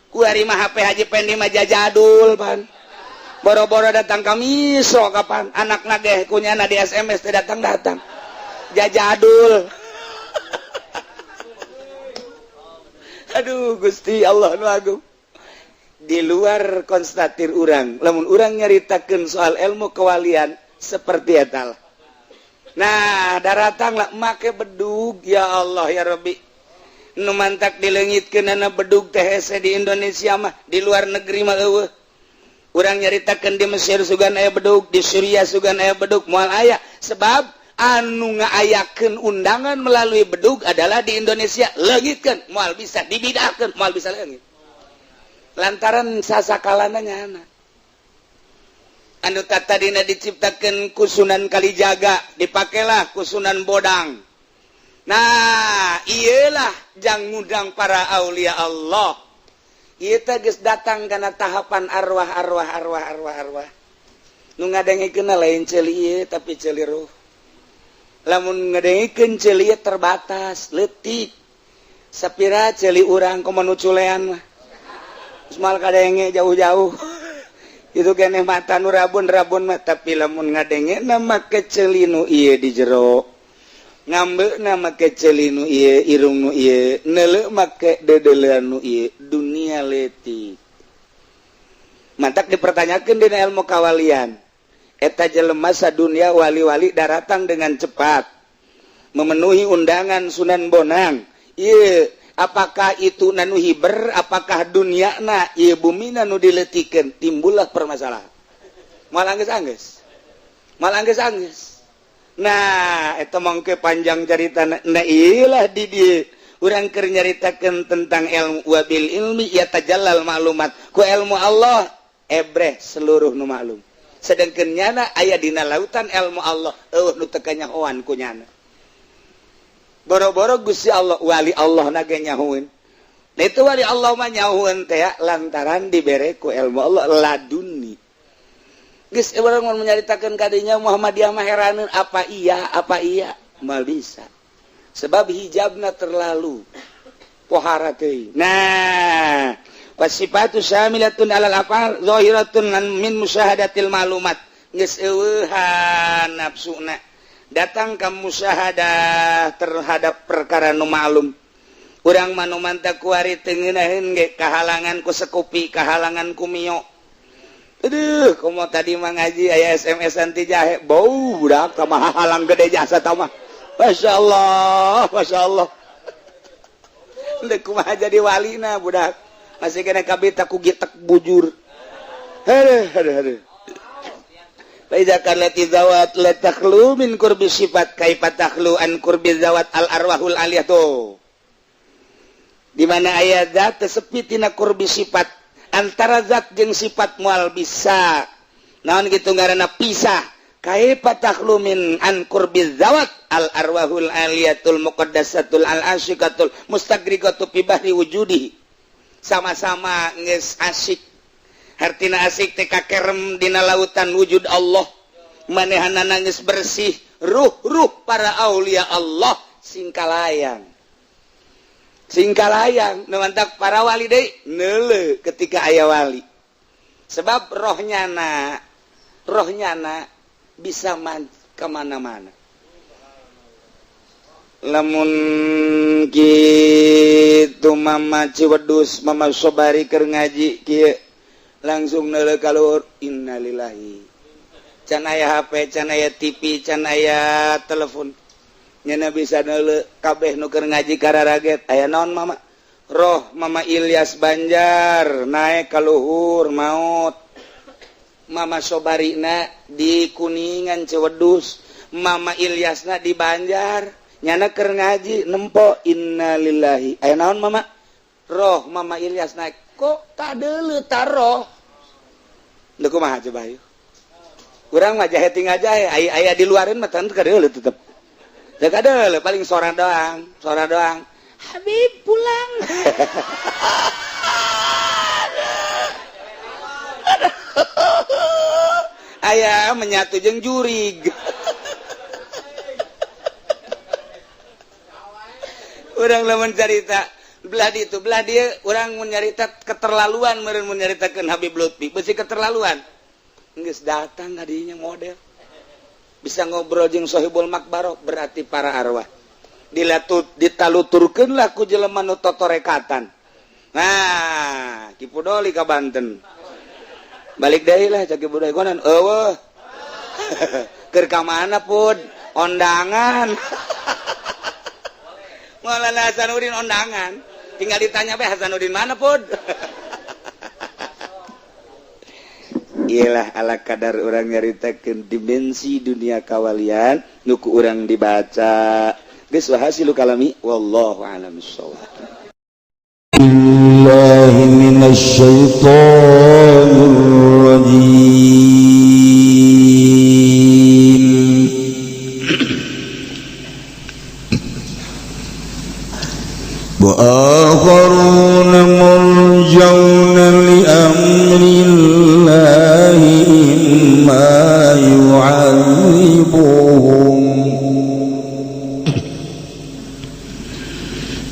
Ku ari mah HP Haji Pendi mah jajadul pan. Boro-boro datang ka Misro kapan anakna ge kunyana di SMS teh datang-datang. Jajadul. Aduh Gusti Allah nu agung. Di luar konstatir urang, lamun urang nyaritakeun soal ilmu kewalian seperti eta lah. Nah, daratang lah make bedug, ya Allah ya Rabbi. Nu mantak dileungitkeunana bedug teh hese di Indonesia mah, di luar negeri mah eueuh. Urang nyaritakeun di Mesir sugan aya bedug, di Suriah sugan aya bedug, moal aya. Sebab anu ngaayakeun undangan melalui bedug adalah di Indonesia, leungitkeun moal bisa, dibidahkeun moal bisa leungit. Lantaran sasakalana nyana anu tadina diciptakeun ku Sunan Kalijaga dipakailah ku Sunan Bonang. Nah, iyalah jang ngundang para aulia Allah. Ieu teh geus datang kana tahapan arwah arwah arwah arwah arwah. Nu ngadengikeun lain ceuli ieu tapi ceuli ruh. Lamun ngadengikeun ceuli ieu terbatas, leutik. Sapira ceuli urang komo nu culean mah. Mal kadenge jauh-jauh itu keneh mata nu rabun-rabun mah, tapi lamun ngadenge nama keceli nu ieu di jero, ngambe nama keceli nu ieu, irung nu ieu, neuleuh make dedelean nu ieu, dunia leutik. Mantak dipertanyakeun dina ilmu kawalian, eta jelema sadunia wali-wali daratang dengan cepat memenuhi undangan Sunan Bonang ieu, apakah itu nanu hiber, apakah dunia na ieu bumi nu dileutikeun? Timbullah permasalahan. Moal anggeus-anggeus, moal anggeus-anggeus. Nah, eta mangke panjang carita. Nah, ilah di dieu urang keur nyaritakeun tentang ilmu. Wabil ilmi yatajallal maklumat, ku ilmu Allah ebreh seluruh nu maklum, sedangkan nyana aya dina lautan ilmu Allah, euweuh nu teu kanyahoan ku nyana. Boro-boro Gusti Allah, wali Allah na ge nyahoeun. Nah, itu wali Allah mah nyahoeun teh lantaran dibere ku ilmu Allah laduni. Geus urang mun menyaritakeun kadinya Muhammadiyah mah heraneun, apa iya, apa iya, mal bisa, sebab hijabna terlalu pohara teuing. Nah, wasifatu syamilatun alal af'al zahiratun min musyahadatil maklumat. Geus euweuhan nafsuna datang ka musyahadah terhadap perkara nu maklum. Urang mah nu mantap kuari teu ngeunaheun ge, kahalangan ku sekupi, kahalangan ku mio. Aduh, komo tadi mah ngaji aya SMS anti jahe bau budak mah, halang gede jasa mah. Masya Allah, Masya Allah. Ndek kumaha jadi walina budak masih kena kabita ku gitek bujur. Aduh, aduh, aduh. Fa iza kanat zawat la takhlu min qurbi sifat, kaifa takhlu an qurbi zawat al arwahul aliyah? Tuh di mana aya zat sepi tina qurbi sifat, antara zat jeung sifat moal bisa naon gitu ngaranna pisah. Kaifa takhlu min an qurbi zawat al arwahul aliyatul muqaddasatul al asyikatul mustagriqatu fi bahri wujudi? Sama-sama geus asik, hartina asik teh kakerem dina lautan wujud Allah. Manehana nangis bersih, ruh-ruh para aulia Allah singkalayang singkalayang. Nu mantak para wali deui neuleu ketika aya wali, sebab rohnya na, rohnya na bisa man kemana-mana. Lamun gitu Mama Ciwedus, Mama Sobari keur ngaji kieu, langsung neuleu kaluhur, innalillahi. Can aya HP, can aya TV, can aya telepon, nyana bisa neuleu kabeh nu keur ngaji kararaget. Aya naon, Mama? Roh Mama Ilyas Banjar naik kaluhur, maut. Mama Sobarina di Kuningan Ciwedus, Mama Ilyasna di Banjar. Nyana keur ngaji nempo, innalillahi. Aya naon, Mama? Roh Mama Ilyas naik. Kok tak deuleu taroh? Leu kumaha coba yuk? Urang mah jahe tinggal jahe, aya aya di luarin mah tentu kadeuleu tetep. Teu kadeuleu, paling suara doang, suara doang. Habib pulang. Aya menyatu jeung jurig. Urang lamun carita belah di itu belah dia, orang menyarita keterlaluan meureun menyaritakeun Habib Lutfi besi keterlaluan. Geus datang hadinya model bisa ngobrol jeung Sohibul Makbaro, berarti para arwah dilatut ditaluturkeun lah ku jelema nu totorekatan. Nah, Ki Pudoli ka Banten balik deui lah, cak Ki Pudoli konan eueuh keur ka mana pun ondangan. Maulana Hasanuddin ondangan, tinggal ditanya be Hasanuddin mana pun. Iyalah, ala kadar orang nyaritakeun dimensi dunia kawalian nu ku urang dibaca. Geus, wahasilu kalami, wallahu a'lam bissawab. بالله من الشيطان الرجيم. وآخرون مرجون لأمر الله إما يعذبهم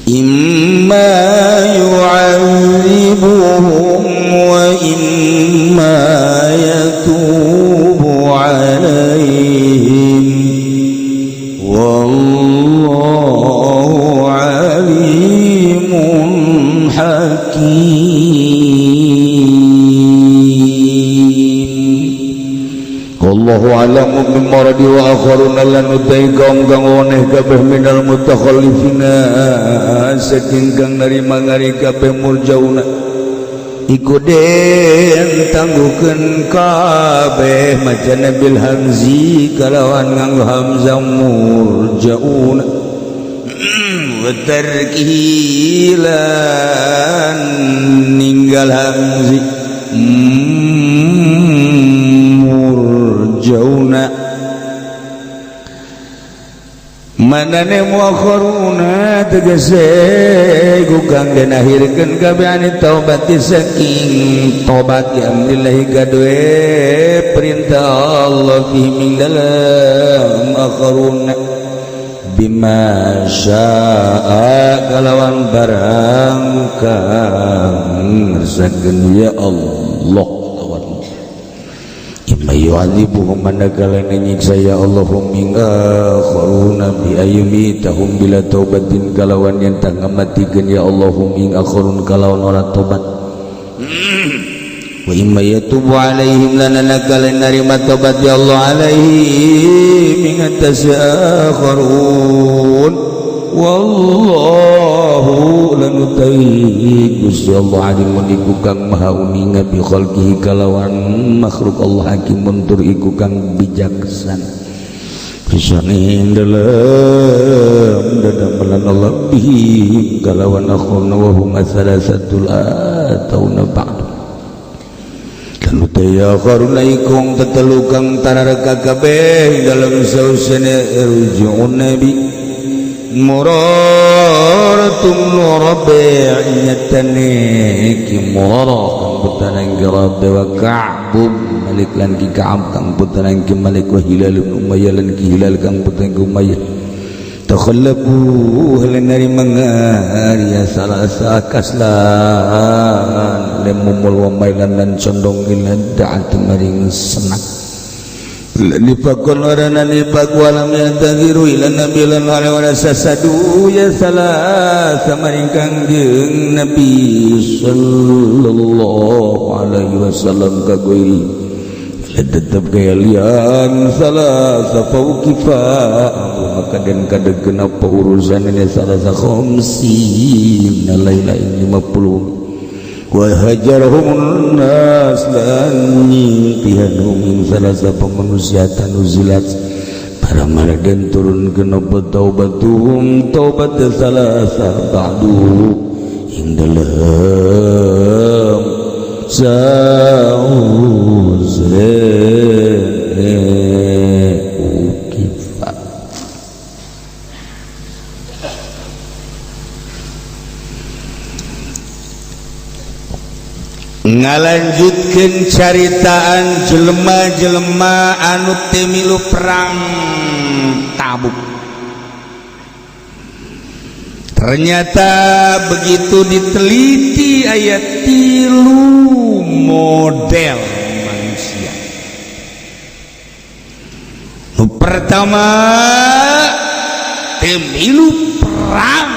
إما يعذبهم وإما يتوب عليهم والله عليم حكيم. Wallahu a'lamu bimaradi. Wa akharuna lan utai kaum kang oneh kabeh minal mutakhallifina saking kang narima ngari kabeh murjauna. Iku den tangguhkeun kabeh macana bil hamzi kalawan nganggo hamzah murjauna wa tarkihi lan ninggal hamzi murjauna manane muakharuna tegese iku kang den akhirkeun kabeh ane taubat saking tobat ya amrillahi kadue perintah Allah fi min dalam akharuna bima syaa kalawan barang kang ngersakeun ya Allah. Yu'adzibuhum manakala nyiksa ya Allahum ing akharuna bi ayyumitahum bila taubatin kalawan yen tah ngamatikeun ya Allahum ing akharun kalawan ora tobat. Wa imma yatubu alaihim lan manakala narima tobat ya Allah alaihim ing atas akharun wallahu lanutahi Gusti Allah alimun iku kang maha uninga bi khalqihi kalawan makhluk Allah hakimun tur iku kang bijaksana bisani dalam dadamelan Allah bihi kalawan akhuna wa hum salasatul atauna ba'du lanutaya akharuna iku tetelu kang tarareka kabeh dalam sausane rujuun nabi muraratum rabi' nyatane ki murara kang putrane ki Rabi wa Ka'b Malik lan ki Ka'ab kang putrane ki Malik wa Hilal bin Umayyah lan ki Hilal kang putrane ki Umayyah takhallafu lan nari mangaria salasa kaslan lemumul wa mailan lan condong ila da'at maring senak nifakun warana nifak walam yatagiru ila nabi lan wala sasadu ya salah samaring Kangjeng Nabi sallallahu alaihi wasallam kagoiri tetep gaya lian salah safaukifa maka dan kadeg kenapa urusan ini salah sa khamsin laila 50 wa hajarahum nas lan nyingkihanum salasa pemanusia tanuzilat para maraden turun kenapa taubatuhum taubat salasa ba'du ing dalam sauze ukifa ngalanjutkeun caritaan jelema-jelema anu teu milu perang Tabuk. Ternyata begitu diteliti ayat 3 model manusia. Nu pertama teu milu perang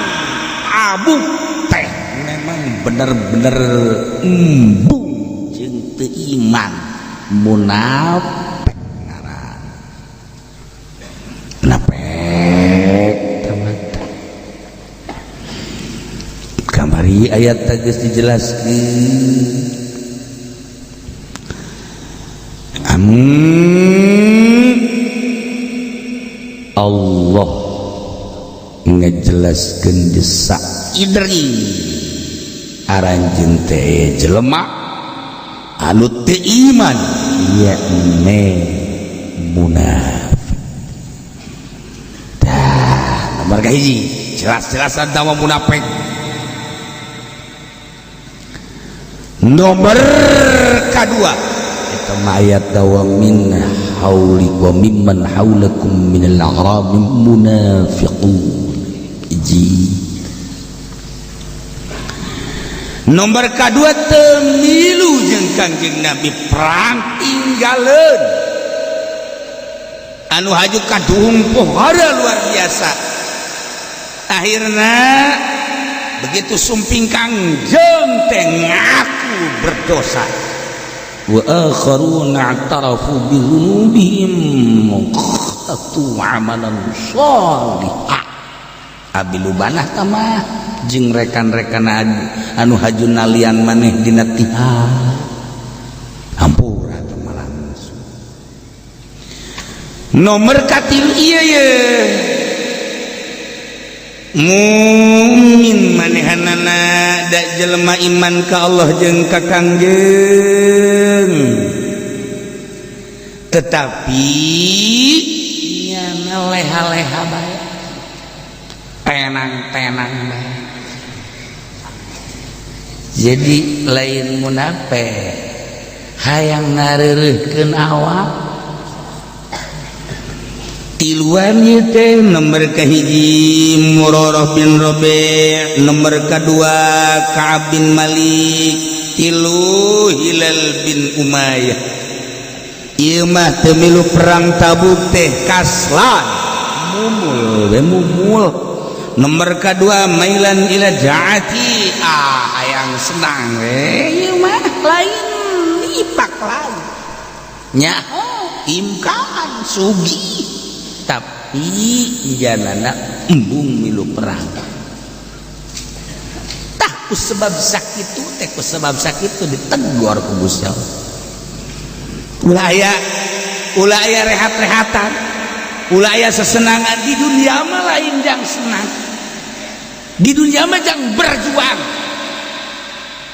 Tabuk teh memang bener-bener embung jeung teu iman munafik ngaran munafik tamata kamari ayat geus dijelaskeun Allah ngejelaskeun desak idri aranjeun teh jelema anu teu iman yakni munafik. Tah nomor kahiji jelas-jelasan tawa munafik. Nomor kadua eta mah ayat dawa min hauli wa mimman haulakum minal a'rab munafiqun. Hiji nomor kedua temilu jeung Kangjeng Nabi perang tinggaleun anu haju kaduhung pohara luar biasa. Akhirna begitu sumping Kangjeng teh ngaku berdosa wa akharuna i'tarafu bi dzunubihim khalatu amalan shalihan. Abi Lubanah mah jeung rekan-rekan anu haju nalian maneh dina tihang. Hampura teh langsung. Nomor katilu ieu ye, mukmin manehanana da jelema iman ka Allah jeung ka Kangjeng, tetapi nyana leha-leha bae, tenang-tenang bae. Jadi lain munafik, hayang ngareureuhkeun awak. Tiluan ieu teh: nomor kahiji Murarah bin Rabi', nomor kadua Ka'ab bin Malik, tilu Hilal bin Umayyah. Ieu mah teu milu perang Tabuk teh kaslan, mumul we mumul. Nomor kedua mailan ila jaati, ah, hayang senang we. Ieu mah lain ipak, lain nyaho imkan sugih, tapi janana embung milu perang. Tah, ku sebab sakitu teh, ku sebab sakitu ditegor ku Gusti Allah. Ulah aya, ulah aya rehat-rehatan, ulah aya sesenangan. Di dunia mah lain jang senang, di dunia mah jang berjuang.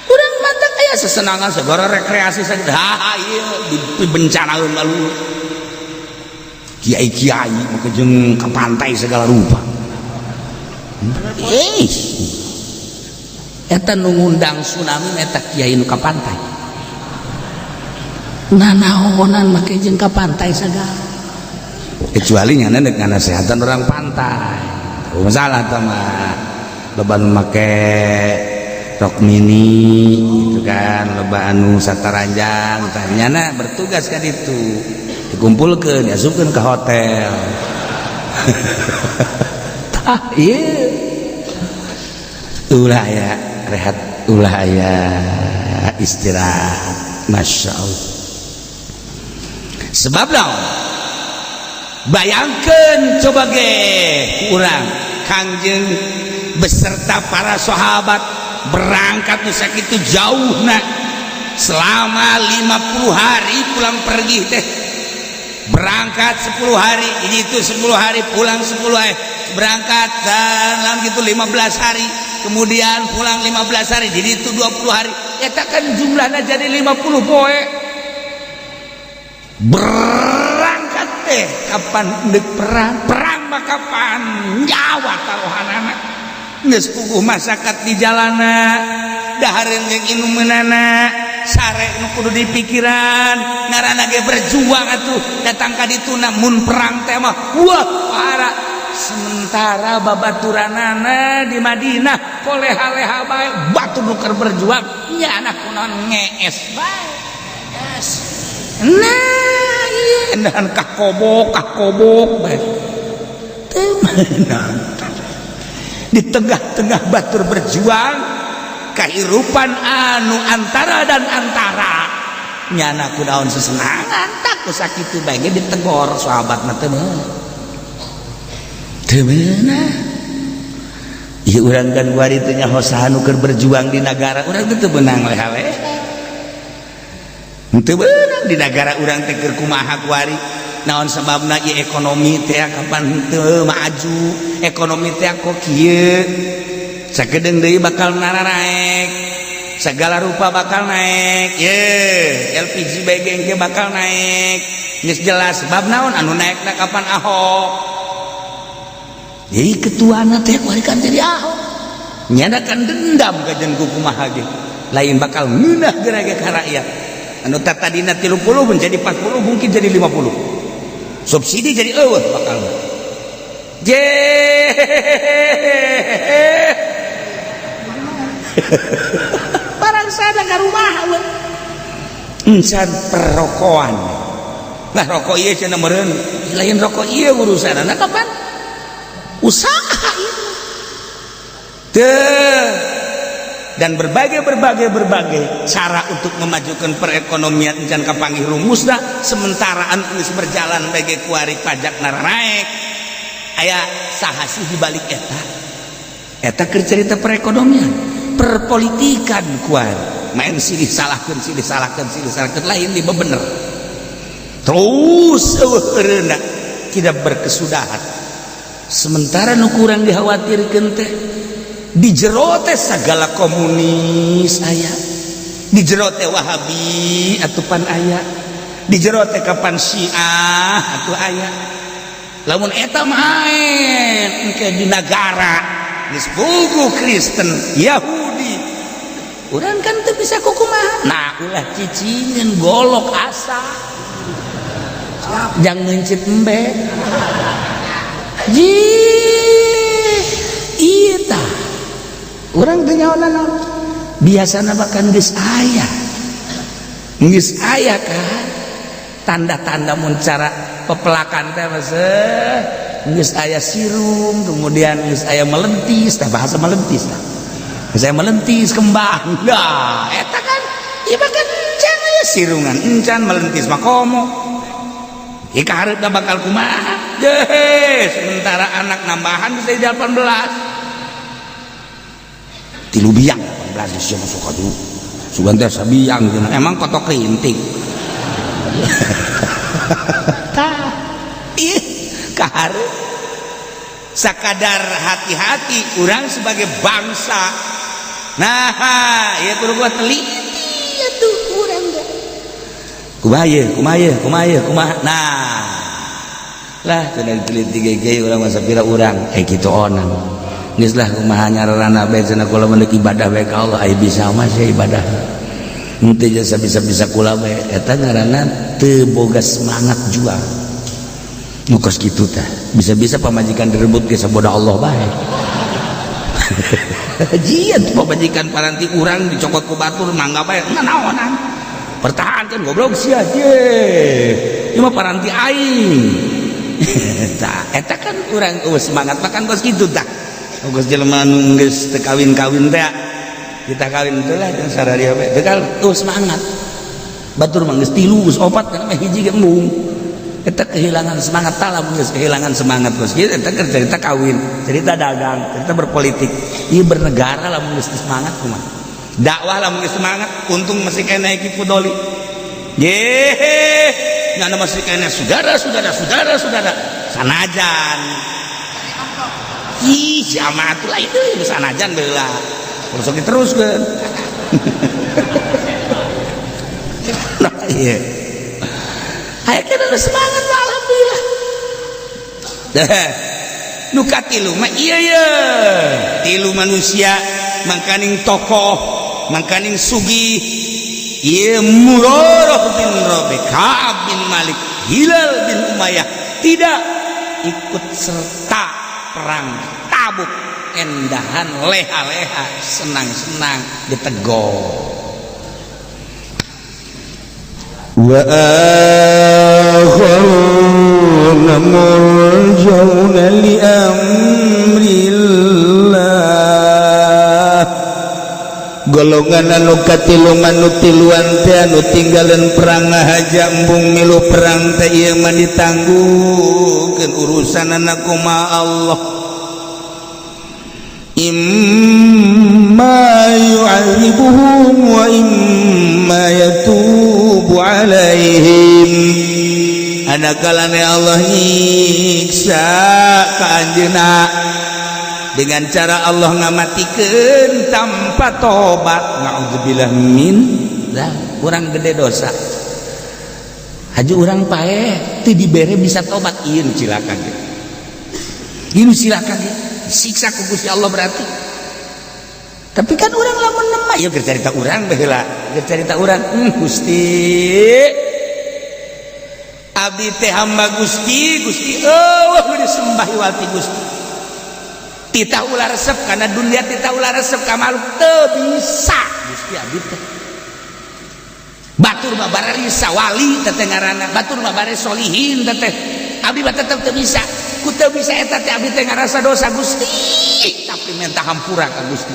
Urang mantap aya sesenangan segala rekreasi sakit, ha ieu di bencanaeun malu. Kiai-kiai make jeung ke pantai segala rupa. Eh, eta nu ngundang tsunami eta kiai nu ka pantai. Nanaonan make jeung ka pantai segala? Kecuali nyana dek ngasehatan orang pantai. Oh, masalah tah mah loba nu make rok mini gitu kan, loba anu sataranjang. Tah, nyana bertugas kan itu dikumpulkeun, diasupkeun ke hotel. Tah, ieu ulah aya rehat, ulah aya istirahat. Masya Allah. Sebab naon? Bayangkan coba ge urang, Kangjeng beserta para sahabat berangkat nu sakitu jauh, nah, selama 50 hari pulang pergi teh. Berangkat 10 hari ini itu 10 hari, pulang 10 hari, berangkat dan gitu 15 hari, kemudian pulang 15 hari, jadi itu 20 hari. Eta kan jumlahnya jadi 50 poe berangkat teh. Kapan dek perang? Perang mah kapan nyawa taruhanana. Geus puguh masyarakat di jalana, dahareun jeung inumeunana, sare nu kudu dipikiran. Ngaranna ge berjuang atuh, datang ka ditu mun perang teh mah wah parah. Sementara babaturanana di Madinah koleha-leha bae, batur nu keur berjuang nya anak kunaon ngees bae. Nah, iya dan kakobok kakobok bae teu meunang. Di tengah-tengah batur berjuang, kehidupan anu antara dan antara, nyana kunaon sesenangan? Tak ku sakitu bae ge ditegor sahabat mah teu teu meunang. Ieu urang kan kuari teh nyaho saha nu keur berjuang di negara urang teh. Teu meunang leha-leha, teu meunang. Di negara urang teh keur kumaha kuari? Naon sebabna ieu ekonomi teh kapan teu maju? Ekonomi teh kok kieu? Sakedeung deui bakal naraek, segala rupa bakal naik. Ye, LPG BG ge bakal naik, geus jelas. Sebab naon anu naikna? Kapan Ahok jadi ketuana teh kuari kan jadi Ahok, nyana kan dendam ka jeung kumaha ge lain bakal ngeunah geura ge ka rakyat. Anu tadina 30 menjadi 40, mungkin jadi 50. Subsidi jadi eueuh bakal je. Barang sada ka rumah encan perrokoan. Nah, rokok ieu cenah meureun lain rokok ieu urusanna. Kapan usaha ieu teu? Dan berbagai berbagai berbagai cara untuk memajukan perekonomian encan kapanggih rumusna. Sementara anu geus berjalan bagai kuari pajak naraek, aya saha sih di balik eta? Eta keur cerita perekonomian, perpolitikan kuat main silih salahkeun, silih salahkeun, silih salahkeun, lain di bener terus, eueuh eureunna tidak berkesudahan. Sementara nu kurang dikhawatirkeun teh di jero teh segala komunis aya, di jero teh Wahabi atupan aya, di jero teh kapan Syiah atuh aya. Lamun eta main engke di nagara geus puguh Kristen, Yahudi, urang kan teu bisa kukumaha. Nah, ulah cicingin, golok asa jang meuncit embe ji. Iya tah, urang teu nyaho naon. Biasana bahkan geus aya, geus aya kan tanda-tanda mun cara pepelakan teh mah geus aya sirum, kemudian geus aya melentis tah, bahasa melentis tah, geus aya melentis kembang. Nah, eta kan ieu mah kan encan aya sirungan, encan melentis mah, komo ieu kahareupna bakal kumaha. Deh, sementara anak nambahan bisa jadi 18, tilu biang 18 geus masuk aduh sugan teh sabiang cenah, emang kotok rintik. Tah, ih kaharep sakadar hati-hati urang sebagai bangsa. Nah, ya kudu gua teliti atuh urang teh kumaha ye, kumaha ye, kumaha ye, kumaha. Nah lah, cenah diteliti ge urang masa pira urang kitu onang geus lah, kumaha nyararana bae cenah, kula mah ibadah bae ka Allah, aya bisa mah sia ibadah henteu jasa bisa-bisa kula bae. Eta ngaranna teu boga semangat juang nu kos kitu tah. Bisa-bisa pamajikan direbut ge saboda Allah bae. Jian pamajikan paranti urang dicokot ku batur mangga bae, nanaonan pertahankan, goblok sia ye, ieu mah paranti aing. Tah, eta kan urang eueuh semangat makan kos kitu tah. Geus jelema nu geus teu kawin-kawin teh, kita kawin teh lah jeung sararia bae teu tuh semangat. Batur mah geus tilu, geus opat, kana mah hiji ge embung. Eta kehilangan semangat tah. Lamun geus kehilangan semangat kos kitu, eta keur cerita kawin, cerita dagang, cerita berpolitik, ieu bernegara lamun geus semangat kumaha? Dakwah lamun geus semangat, untung masih kena Ki Fudoli ye nyana, masih kena saudara, saudara, saudara, saudara sanajan. Ih, jamaah lah itu sanajan bela terus terus kan. Nah, iya. Aya kan ada semangat mah, alhamdulillah. Dah. Nu katilu mah iya ya. Tilu manusia mangkaning tokoh, mangkaning sugih. Ieu Murarah bin Rabi, Ka'ab bin Malik, Hilal bin Umayyah tidak ikut serta perang Tabuk, endahan leha-leha, senang-senang ditegor. وآخرون مرجون لأمر الله. Golongan anu katilu, anu tiluan teh, anu tinggalan perang ngahaja embung milu perang teh, ieu mah ditangguhkeun urusanana kumaha Allah. Imma yu'adzibuhum wa imma yatubu alaihim. Ada kalane Allah nyiksa ka anjeunna dengan cara Allah ngamatikeun tanpa tobat. Naudzubillah min lah, kurang gede dosa haju urang paeh teu dibere bisa tobat. Ieu nu cilaka ge, ieu nu cilaka ge, siksa ku Gusti Allah berarti. Tapi kan urang lamun nemah ya keur carita urang baheula, keur carita urang, Gusti, abdi teh hamba Gusti. Gusti, eueuh nu disembah iwal ti Gusti. Titah ulah resep karena dunia, titah ulah resep ka makhluk, teu bisa Gusti abdi teh. Batur mah bararisa wali teh ngaranna, batur mah bare solihin teh, abdi mah tetep teu bisa. Ku teu bisa eta teh abdi teh ngarasa dosa Gusti, tapi minta hampura ka Gusti.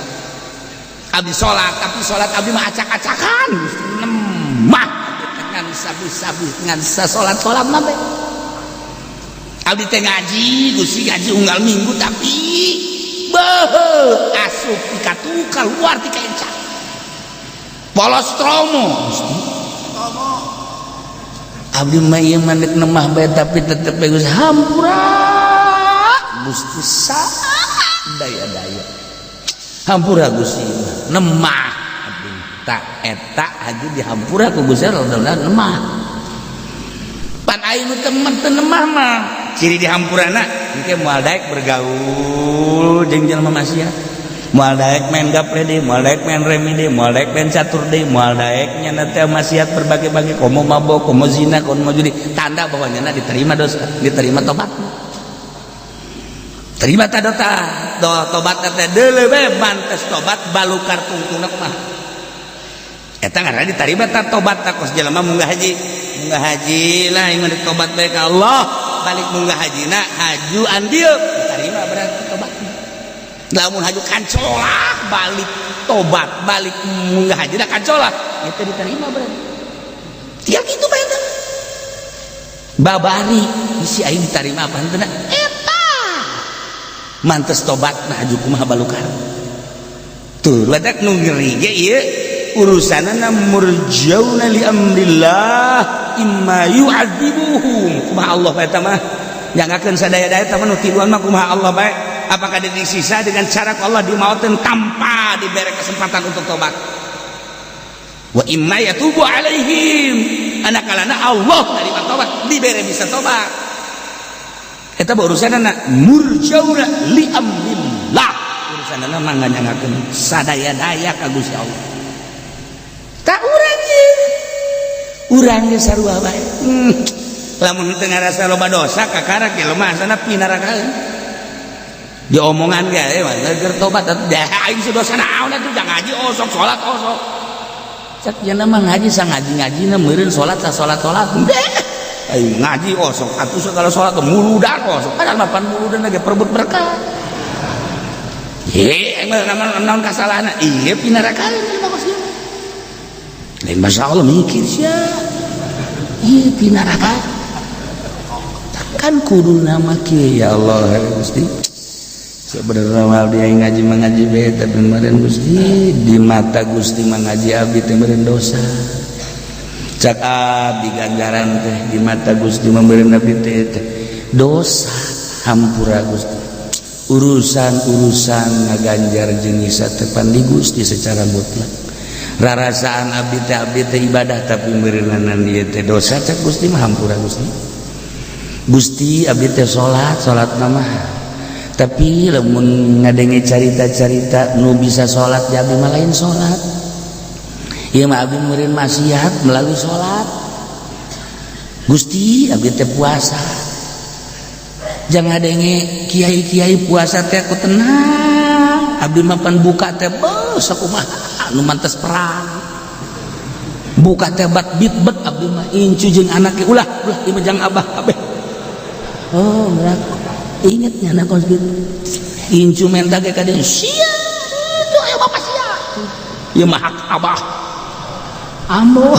Abdi salat, tapi salat abdi mah acak-acakan Gusti. Nemah abdi teh ngan sabi-sabi ngan sasolat-solat mah bae. Abdi teh ngaji Gusti, ngaji unggal minggu, tapi Beuh, asup ti katuhu keluar ti kenca. Polos tromo Gusti. Abdi mah ieu mah deuk nemah bae, tapi tetep bae Gusti hampura. Gusti daya-daya. Hampura Gusti nemah abdi tak eta haji dihampura ku Gusti Allah, mudah-mudahan nemah. Pan aing nu temen teu nemah mah ciri dihampurana engke moal daek bergaul jeung jelema maksiat, moal daek main gaple deui, moal daek main remi deui, moal daek main catur deui, moal daek nyana teh maksiat berbagai-bagai, komo mabok, komo zina, komo judi. Tanda bahwa nyana diterima dosa, diterima tobat. Terima ta dota do tobat teh deuleu bae, mantes tobat balukar tungtungna mah eta ngaranna diterima ta tobat. Ta kos jelema munggah haji, munggah haji lah ieu tobat bae ka Allah, balik munggah hajina haju andieu diterima berarti tobat. Lamun haju kancolak balik tobat, balik munggah haji kancolak itu diterima berarti tiap itu bae babari isi aing diterima apa henteu eta mantes tobat. Nah, haju kumaha balukar tuh ledak nu ngeri ge ieu urusanana murjauna li amrillah imma yu'adzibuhum. Kumaha Allah bae eta mah nyangakeun sadaya-daya eta mah nu tiluan mah kumaha Allah bae. Apakah disiksa dengan cara Allah dimautin tanpa diberi kesempatan untuk tobat, wa imma yatubu alaihim, anak kalana Allah nerima tobat, diberi bisa tobat. Eta urusanana murjauna li amrillah, urusanana mah nganyangakeun sadaya-daya ka Gusti Allah. Tak urang ye urang ge sarua bae. Lamun teu ngarasa loba dosa kakara ge lemah sana pinarakaeun diomongan ge mah keur tobat dah aing dosa naon atuh, jangan ngaji osok, salat osok. Cak jana mah ngaji sa ngaji-ngajina meureun, salat sa salat-salat. Aing ngaji osok atuh, segala salat muludan osok, padahal mah pan muludan ge perebut berkah. Ye, emang naon kasalahna? Iya, pinarakaeun mah kos. Lain Masya Allah mikir sia. Iya, pinarakaeun. Kan kudu nama kieu, ya Allah Gusti. Sebenarnya mah abdi aing ngaji mengaji bae, tapi meureun Gusti di mata Gusti mengaji abdi teh meureun dosa. Cak abdi ganjaran teh di mata Gusti meureun abdi teh dosa, hampura Gusti. Urusan-urusan ngaganjar jeung nyiksa teh pan di Gusti secara mutlak. Rarasaan abdi teh ibadah, tapi meureunanan ieu teh dosa, cak Gusti mah hampura Gusti. Gusti, abdi teh salat, salat mah, tapi lamun ngadenge carita-carita nu bisa salat ya abdi mah lain salat. Ieu mah abdi meureun maksiat melalui salat. Gusti, abdi teh puasa, jangan ngadenge kiai-kiai puasa teh aku tenang, abdi mah pan buka teh beuh sakumaha nu mantes perang buka teh bat bit bet abdi mah incu jeung anak ulah ulah ieu mah jang abah kabeh. Oh, berat inget nya anak kos gitu incu menta ge ka dieu sia itu aya bapak sia ieu mah hak abah ambo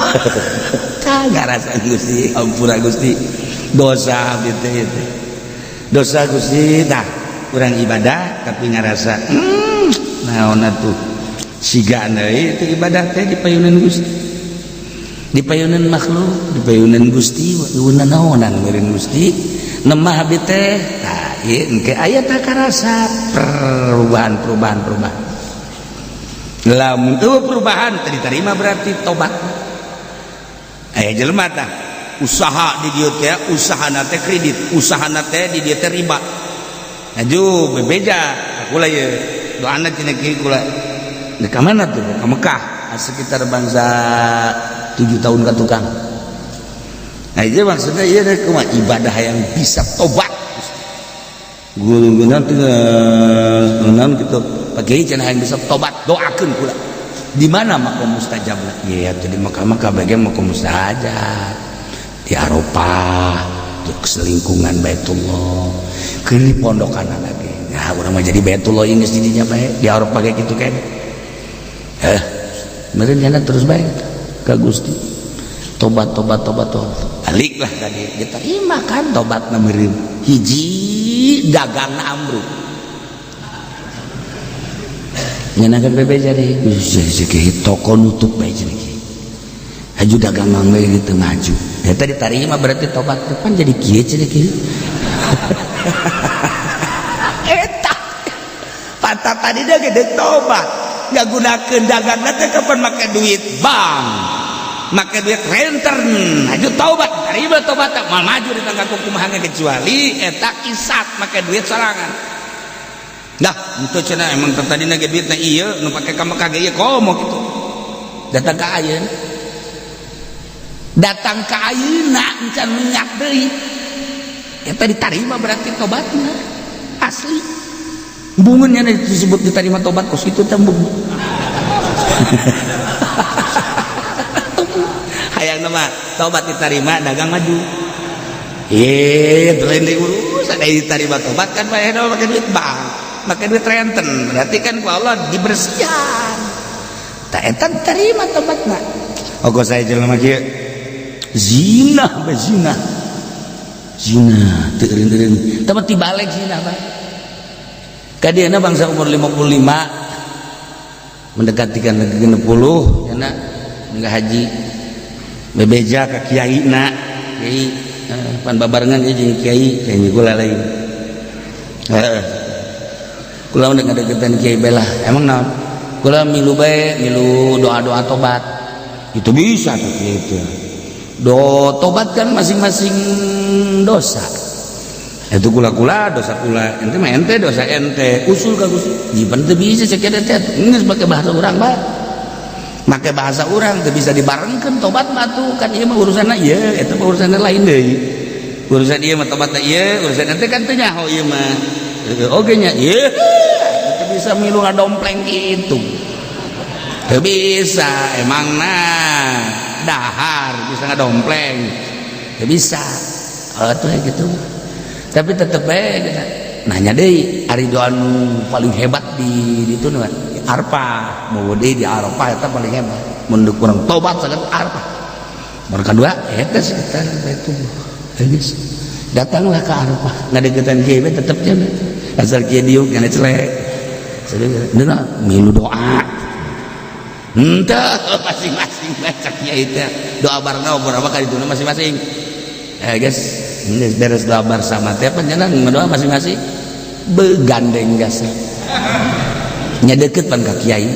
kagak rasa. Gusti, ampura Gusti, dosa abdi teh itu dosa Gusti. Nah, kurang ibadah tapi ngarasa naon atuh siga deui itu ibadah teh dipayunan Gusti, dipayunan makhluk, dipayunan Gusti eueuh naonan meureun Gusti nemah abdi teh. Tah ieu engke aya tah karasa perubahan, perubahan, perubahan. Lamun eueuh perubahan teu diterima berarti tobat. Aya jelema tah usaha di dieu teh, usahana teh kredit, usahana teh di dieu teh riba. Aju bebeja kula ye doana cenah kieu kula. Di ka mana tuh? Ka Mekah sekitar bangsa 7 tahun ka tukang. Nah, itu maksudnya iya deh kumaha ibadah yang bisa tobat. Guru nanti naon gitu. Pak Kiai cenah yang bisa tobat doakeun kula. Di mana makom mustajabna? Iya, jadi Mekah mah kabeh makom mustajab. Di Arafah, di selingkungan Baitullah. Keur di pondokan lagi. Nah, urang mah jadi Baitullah geus didinya bae di Arafah kayak gitu kan. Eh, meureun nyana terus bae ka Gusti. Tobat, tobat, tobat, tobat. Baliklah tadi diterima kan tobatna meureun. Hiji dagangna ambruk. Ngeunahkeun bebeja deui. Geus toko nutup bae cenah kieu. Haju dagang we gitu maju. Eta ditarima berarti tobat depan jadi kieu cenah kieu. Eta pantat tadi dia gede tobat. Ngagunakeun dagangna teh kapan make duit bank. Make duit renten. Haju tobat, tarima tobat moal maju di tangga kumaha kecuali eta kisat make duit sorangan. Dah, itu cenah emang tadina ge duitna ieu nu pake ka Mekah ge ieu komo kitu. Datang ka ayeuna. Datang ka ayeuna encan minyak deui. Eta ditarima berarti tobatna. Asli. Bungeunnya disebut diterima tobat kos kitu teh embung. Hayang mah tobat diterima dagang maju. Lain deui urusan diterima tobat kan bae make duit bank. Make duit renten berarti kan ku Allah dibersihan tak eta terima tobatna. Ogo saya jelema kieu zina bae zina zina teu eureun-eureun teh tibalik zina bae ka dieuna bangsa umur 55 mendekati ka 60 nya enggak haji bebeja ka kiai na kiai pan babarengan ieu jeung kiai kiai kula lain heeh kula udah ngadeketan kiai belah emang naon kula milu bae milu doa-doa tobat itu bisa tuh gitu do tobat kan masing-masing dosa itu kula-kula dosa kula ente mah ente dosa ente usul ka Gusti jipan teu bisa cek teh geus make bahasa urang bae make bahasa urang teu bisa dibarengkeun tobat mah tuh kan ieu mah urusanna ieu eta mah urusanna lain deui urusan ieu mah tobatna ieu urusan ente kan teu nyaho ieu mah oke nya ieu teu bisa milu ngadompleng kitu teu bisa emang nah dahar bisa ngadompleng teu bisa atuh gitu tapi tetep bae nanya deui ari doa nu paling hebat di ditu nu Arafah mau deui di Arafah eta paling hebat mun kurang tobat saged Arafah nomor kadua eta sekitar itu geus datanglah ke Arafah ngadeukeutan kieu tetep nya asal kieu diuk nyana celek serius milu doa henteu masing-masing baca kiai teh doa bareng berapa kali itu masing-masing guys geus beres doa bersama teh panjenengan doa masing-masing begandeng gas nya deukeut pan ka kiai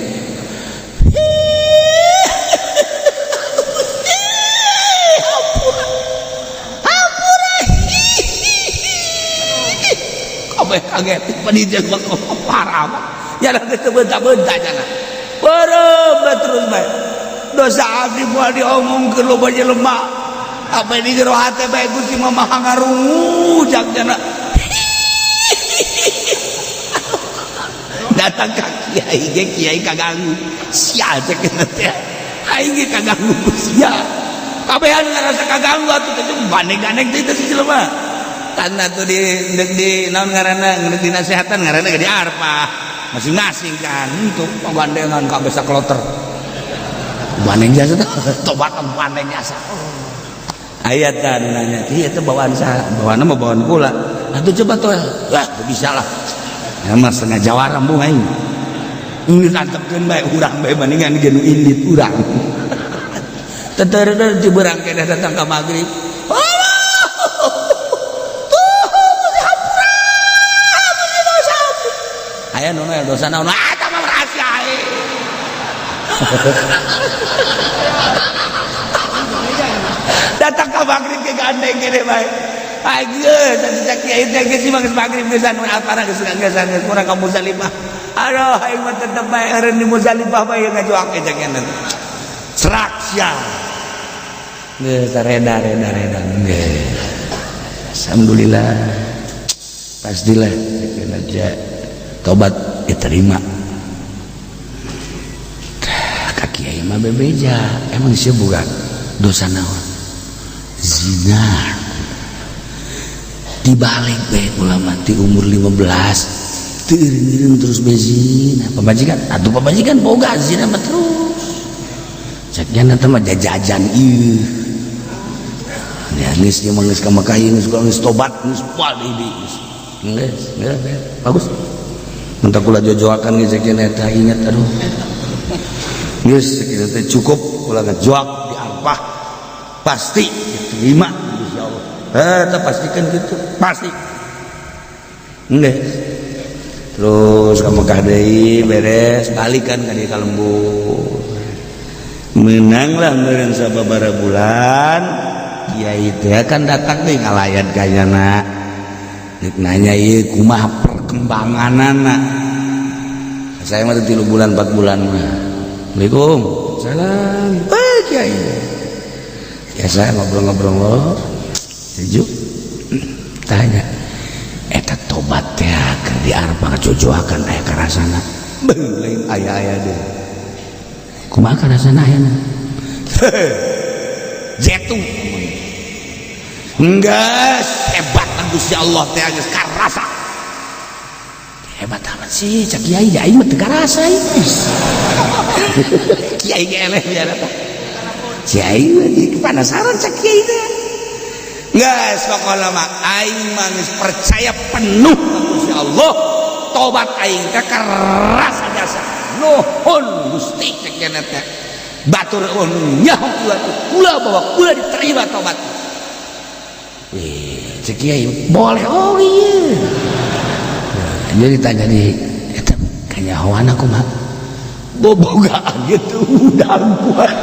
kabeh kaget panitia parah ya geus bentak-bentak cenah beureum terus bae dosa abdi moal diomongkeun loba jelema apa di jero hate bae Gusti mah maha ngarungu jak cenah datang ka kiai ge kiai kaganggu sia cek teh aing ge kaganggu ku sia kabehan ngarasa kaganggu atuh teh bandeng-gandeng teh si jelema tanda tuh di naon ngaranna ngeundeuk dinasehatan ngaranna ge di Arfah masing-masing kan untuk penggandengan kabeh sakloter bandeng jasa tobatan bandeng jasa aya tah nu nanya ieu teh bawaan saha bawaanna mah bawaan kula atuh coba tuh wah bisa lah ya mah setengah jawara embung aing geus antepkeun bae urang bae bandingan ge nu indit urang teteureuh ti beurang keneh datang ka magrib aya nu dosa naon ah eta mah rahasia aing datang ka magrib ke gandeng gede bae aing geus atuh kiai teh geus mah geus magrib geus anu alpara geus geus kurang ka Muzdalifah aduh aing mah tetep bae eureun di Muzdalifah bae ngajuake cek serak sia geus reda reda reda geus alhamdulillah pastilah aja tobat diterima. Ka kiai mah bebeja emang sia boga dosa naon zina dibalik bae ulama ti umur 15 teu eureun-eureun terus bae zina pamajikan atuh pamajikan boga zina mah terus cek nya teh mah jajajan ieu ya geus ieu mah geus ka Mekah ieu geus tobat geus moal deui geus geus bagus. Entah kula jojoakan geus eta ingat, aduh. Geus kitu teh cukup kula ngejoak di Arfah pasti diterima insyaallah. Eh, pastikan gitu, pasti. Enggak. Terus ke Mekah deui beres, balikan ka dieu ka lembur. Menanglah meureun sababaraha bulan, kiai teh kan datang deui ngalayan kanyana. Nek nanya ieu kumaha perkembanganana. Saya mah 3 bulan 4 bulan mah. Assalamualaikum. Salam. Eh, kiai. Ya saya ngobrol-ngobrol. Sejuk. Tanya, eta tobat teh keur di Arfah kajojoakan aya karasana. Beuh, lain aya-aya deui. Kumaha karasana ayana? Jetu. Enggak, hebat Gusti Allah teh geus karasa. Hebat amat sih, cak kiai ya aing mah teu karasa ieu. Kiai ge eleh biar eta. Kiai mah penasaran cak kiai teh. Geus pokona mah aing mah geus percaya penuh ka Gusti Allah. Tobat aing teh karasa jasa. Nuhun Gusti cek nya teh. Batur eueuh nyaho kula kula bahwa kula diterima tobat. Wih, cek kiai boleh, oh iya. Nah, jadi tanya di eta kanyahoan aku mah bobogaan gitu udang kuat.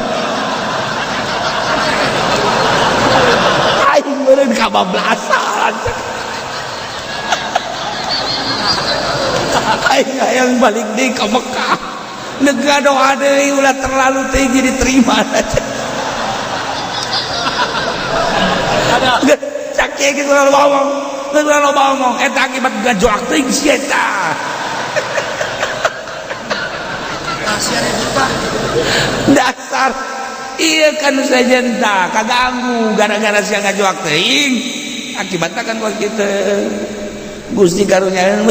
Aing meureun kabablasan. Aing hayang balik deui ka Mekah. Nega doa deui ulah terlalu tinggi diterima. Cak kiai geus ulah ngomong, geus ulah ngomong eta akibat gajoak teuing si eta. Dasar iya kan sajenta kaganggu gara-gara sia ngajoak teuing akibatna kan kos kitu. Gusti karunya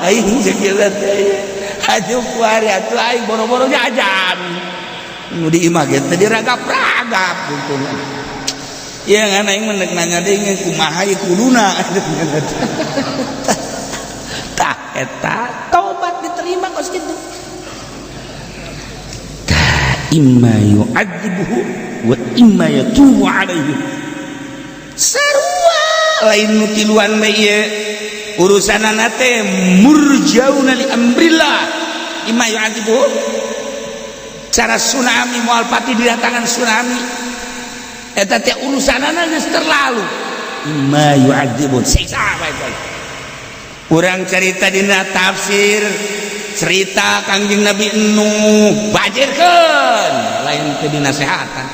aing sakieu teh. Aduh kuari atuh aing boro-boro jajan. Nu di imah ge teh diragap-ragap untungna. Ieu ngan aing mah neuk nanya deui kumaha ieu kuduna. Tah eta tobat diterima kos kitu. Tah imma yu'adzibuhu wa imma yatubu alaihi. Sarua lain nu tiluan bae ieu. Urusanana teh murjauna li amrillah. Imma yu'adzibuhu. Cara tsunami moal pati didatangan tsunami. Eta teh urusanana geus terlalu. Imma yu'adzibu siksa bae. Urang cerita dina tafsir cerita Kangjeng Nabi Nuh bajirkeun lain teh dinasehatan.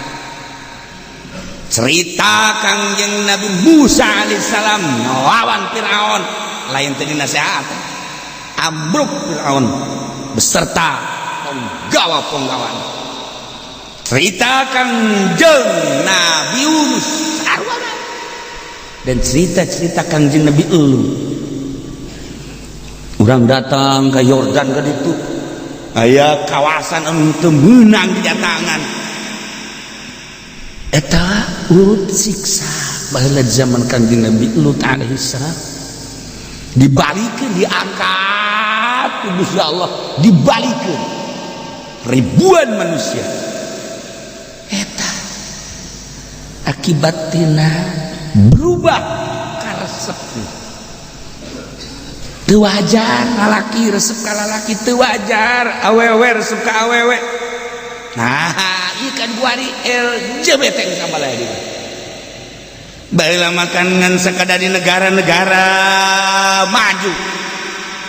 Cerita Kangjeng Nabi Musa alaihissalam ngelawan Firaun lain teh dinasehatan. Ambruk Firaun beserta penggawa-penggawa. Cerita Kangjeng Nabi Yunus sarwana dan cerita-cerita Kangjeng Nabi Lut. Urang datang ke Yordan ke ditu aya kawasan anu teu meunang didatangan. Eta urut siksa baheula zaman Kangjeng Nabi Lut alaihi salam dibalikeun diangkat ku Gusti Allah dibalikeun ribuan manusia. Eta akibat tina berubah karesepna. Teu wajar lalaki resep ka lalaki, teu wajar awewe resep ka awewe. Nah, ieu kan kuari LGBT geus sabalaya di. Baheula makan ngan sakadar di negara-negara maju.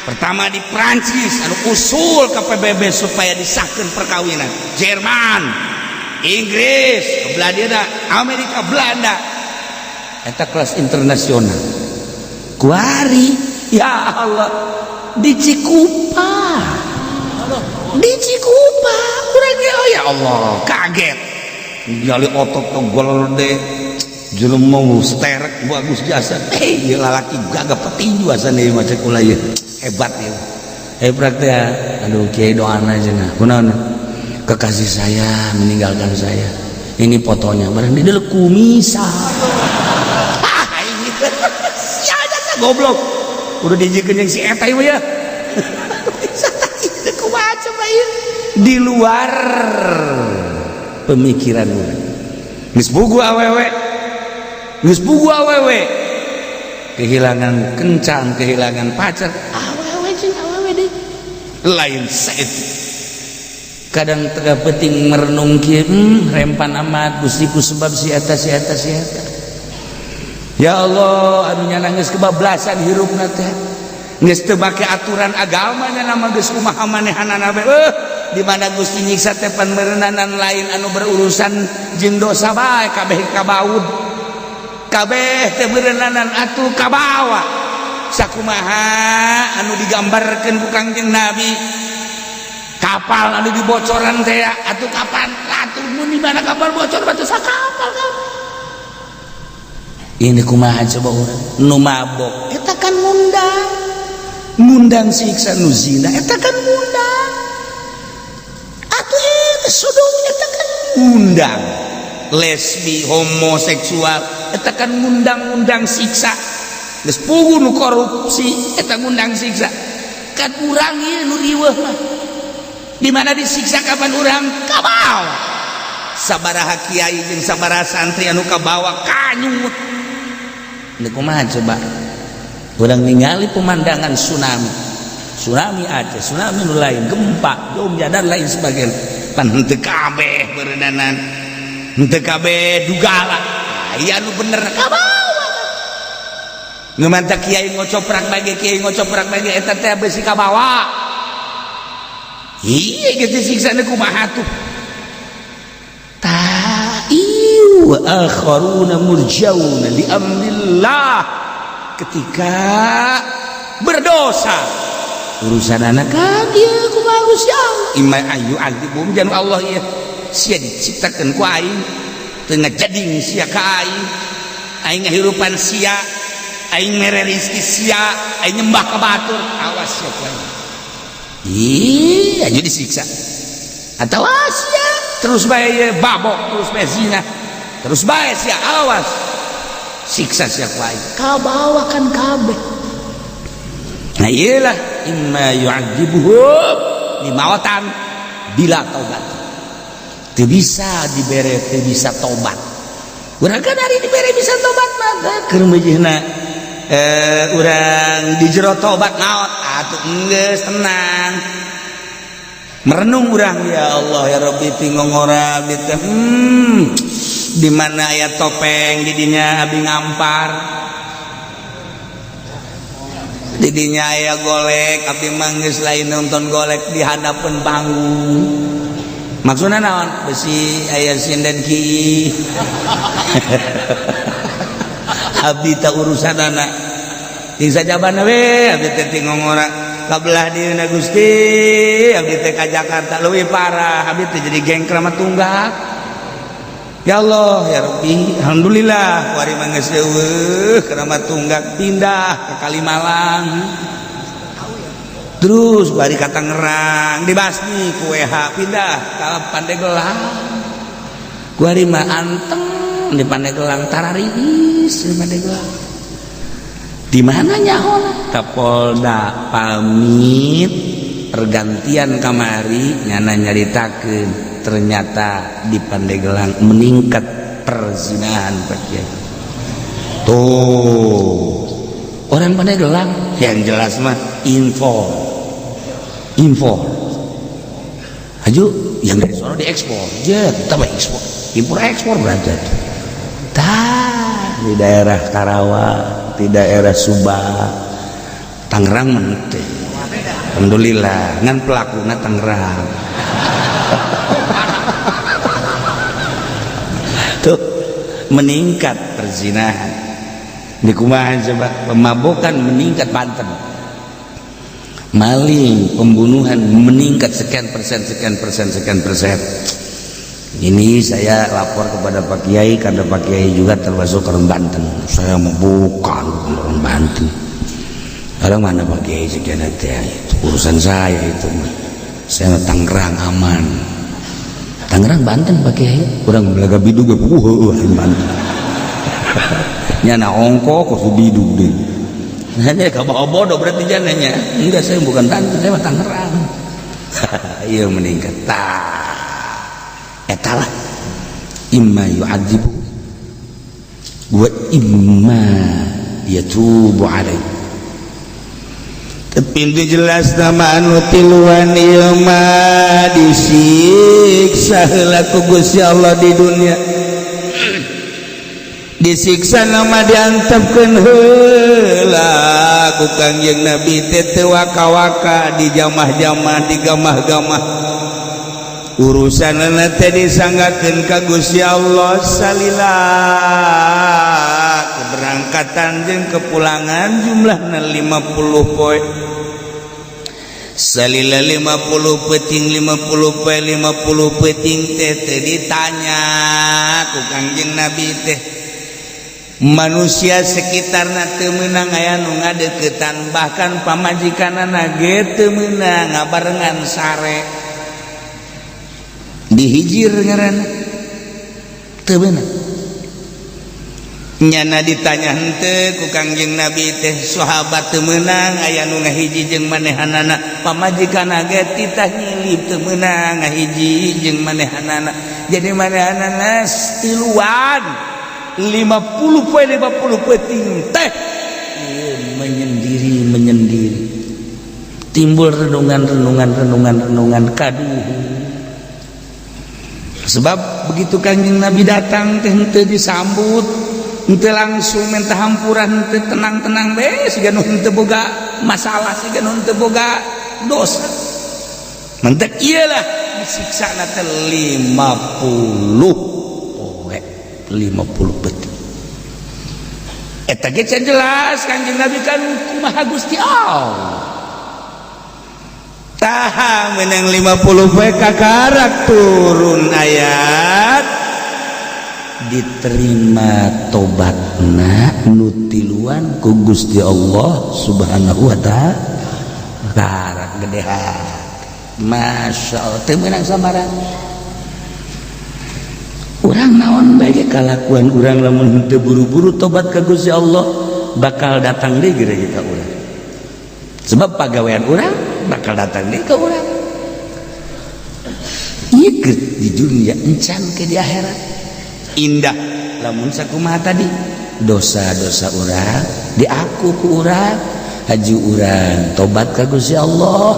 Pertama di Prancis anu usul ke PBB supaya disahkan perkawinan. Jerman, Inggris, Belanda, Amerika, Belanda. Eta kelas internasional. Kuari ya Allah di Cikupa. Di Cikupa urang ge oh ya Allah kaget. Ningali otot togol de jelema sterek bagus jasa. Eh ieu lalaki gagah petinju asana ieu mah cek ulah ieu. Hebat ieu. Hebat teh. Aduh kiai doana cenah. Kunaon? Kekasih saya meninggalkan saya. Ini fotonya barang di dalam kumisa. Ah ini sia jasa goblok. Udah dijiekeun yang si eta ieu ya. Di luar pemikiran urang. Geus puguh awewe, geus puguh awewe kehilangan kencan, kehilangan pacar, awewe jeung awewe deui lain saeutik. Kadang tengah penting merenung kieu, rempan amat Gusti ku sebab si eta, si eta, si eta. Ya Allah, anu nyana geus kebablasan hirupna teh, geus teu make aturan agama, nya nama geus kumaha manehanana bae. Di mana Gusti nyiksa teh pan meureunanan lain anu berurusan jeung dosa bae, kabeh kabaud, kabeh teh meureunanan atuh kabawa. Sakumaha anu digambarkeun ku Kangjeng Nabi, kapal anu dibocoran teh atuh kapan atuh mun di mana kapal bocor batu sakapal kan. Ini kumaha coba urang? Nu mabok eta kan ngundang ngundang siksa, nu zina eta kan ngundang atuh, eta sodom eta kan ngundang, lesbi homoseksual eta kan ngundang-ngundang siksa, geus puguh nu korupsi eta ngundang siksa. Kan urang ieu nu riweuh mah, di mana disiksa kapan urang kabawa. Sabaraha kiai jeung sabaraha santri anu kabawa kanyut. Ini kumaha coba urang ningali pemandangan tsunami, tsunami Aceh, tsunami nu lain, gempa Jogja dan lain sebagainya, pan henteu kabeh beureunanan, henteu kabeh dugala aya nu bener kabawa. Nu manta kiai ngocoprak bae, kiai ngocoprak bae, eta teh besi kabawa. Iya, geus disiksa kumaha tuh? Ta ieu wa akharuna murjauna li amrillah. Ketika berdosa urusan anak kan ieu kumaha Gusti Allah, imma ayu azibum jan Allah ieu sia diciptakeun ku aing, teu ngajading sia ka aing, aing ngahirupan sia, aing mere rizki sia, aing nyembah ka batur, awas sia ku aing. Iya, jadi disiksa atau sia terus bae babok, terus bae zina, terus bae sia, awas siksa sia ku aing, kabawa kan kabeh. Nah, iyalah imma yu'adzibuhum dimawatan bila taubat. Teu bisa dibere, teu bisa tobat. Urang kan hari dibere bisa tobat mah keur meujeuhna urang di jero tobat maot atuh geus tenang. Merenung urang, ya Allah ya Rabbi, tingongora abdi teh, di mana aya topeng di dinya abdi ngampar, didinya aya golek abdi mah geus lain nonton golek di hadapan panggung. Maksudna naon? Besi aya sinden ki abdi tak urusan anak ting sajabana we. Abdi teh tingongora kabelah dieuna Gusti, abdi teh ka Jakarta leuwih parah, abdi teh jadi geng Kramat Tunggak. Ya Allah ya Rabbi, alhamdulillah kuari mah geus eueuh Kramat Tunggak, pindah ke Kalimalang, terus kuari ka Tangerang, dibasmi ku WH, pindah ka Pandeglang. Kuari mah anteng di Pandeglang, tarariis di Pandeglang. Di mana nyaho? Kapolda pamit pergantian kamari nyana nyaritakeun ternyata di Pandeglang meningkat perzinahan. Pak Kiai, tuh orang Pandeglang yang jelas mah info info aju yang dari sono diekspor je, kita mah ekspor impor ekspor berarti. Tah, di daerah Karawang, di daerah Subang, Tangerang mente, alhamdulillah ngan pelakuna Tangerang tuh meningkat perzinahan. Di kumaha coba? Pemabokan meningkat Banten, maling, pembunuhan meningkat sekian persen, sekian persen, sekian persen. Ini saya lapor kepada Pak Kiai karena Pak Kiai juga termasuk orang Banten. Saya mau bukan orang Banten, orang mana Pak Kiai? Sekian nanti itu urusan saya, itu saya Tangerang aman, Tangerang Banten. Pak Kiai kurang belaga bidug, Banten nyana ongko kok bidug deh. Hanya kamu bodoh berarti jananya. Enggak, saya bukan Banten, saya mah Tangerang. Iya, meningkat. Tah, eta lah, imma yu'adzibu wa imma yatubu alaihi. Tapi itu jelas nama anu tiluan ieu mah disiksa heula ku Gusti Allah di dunia. Disiksa nama diantepkeun heula ku Kangjeng Nabi teh, teu waka-waka di jamah-jamah, di gamah-gamah. Urusanana teh disanggakeun ka Gusti Allah salila. Keberangkatan jeung kepulangan jumlahna 50 poe. Salila 50 peuting, 50 poe, 50 peuting teh teh ditanya ku Kangjeng Nabi teh, manusia sekitarna teu meunang, aya nu ngadeukeutan, bahkan pamajikanana ge teu meunang ngabarengan sare. Dihijir ngaranna, teu meunang. Nyana ditanya henteu ku Kangjeng Nabi teh, sahabat teu meunang, aya nu ngahiji jeung manehanana, pamajikanna ge titah nyilip, teu meunang ngahiji jeung manehanana. Jadi manehanana tiluan 50 poe 50 peuting teh menyendiri, menyendiri, timbul renungan, renungan, renungan, renungan kaduh. Sebab begitu Kanjeng Nabi datang teh henteu disambut, henteu langsung minta hampura, henteu tenang-tenang be, siga nu henteu boga masalah, siga nu henteu boga dosa. Mentek iyalah disiksa teh 50 poe 50 peuting. Eta ge can jelas Kanjeng Nabi kan kumaha Gusti Allah. Tah, menang 50 poe kakarak turun ayat, Diterima tobatna nu tiluan ku Gusti Allah Subhanahu wa Ta'ala. Karak gede hati, Masya Allah, teu meunang sambarang. Urang naon bae kalakuan urang, lamun henteu buru-buru tobat ka Gusti Allah, bakal datang deui geura ka urang. Sebab pagawean urang bakal datang deui ka urang. Ieu di dunia encan ke di akhirat. Indah. Lamun sakumaha tadi, dosa-dosa urang diaku ku urang, haji urang tobat ka Gusti Allah,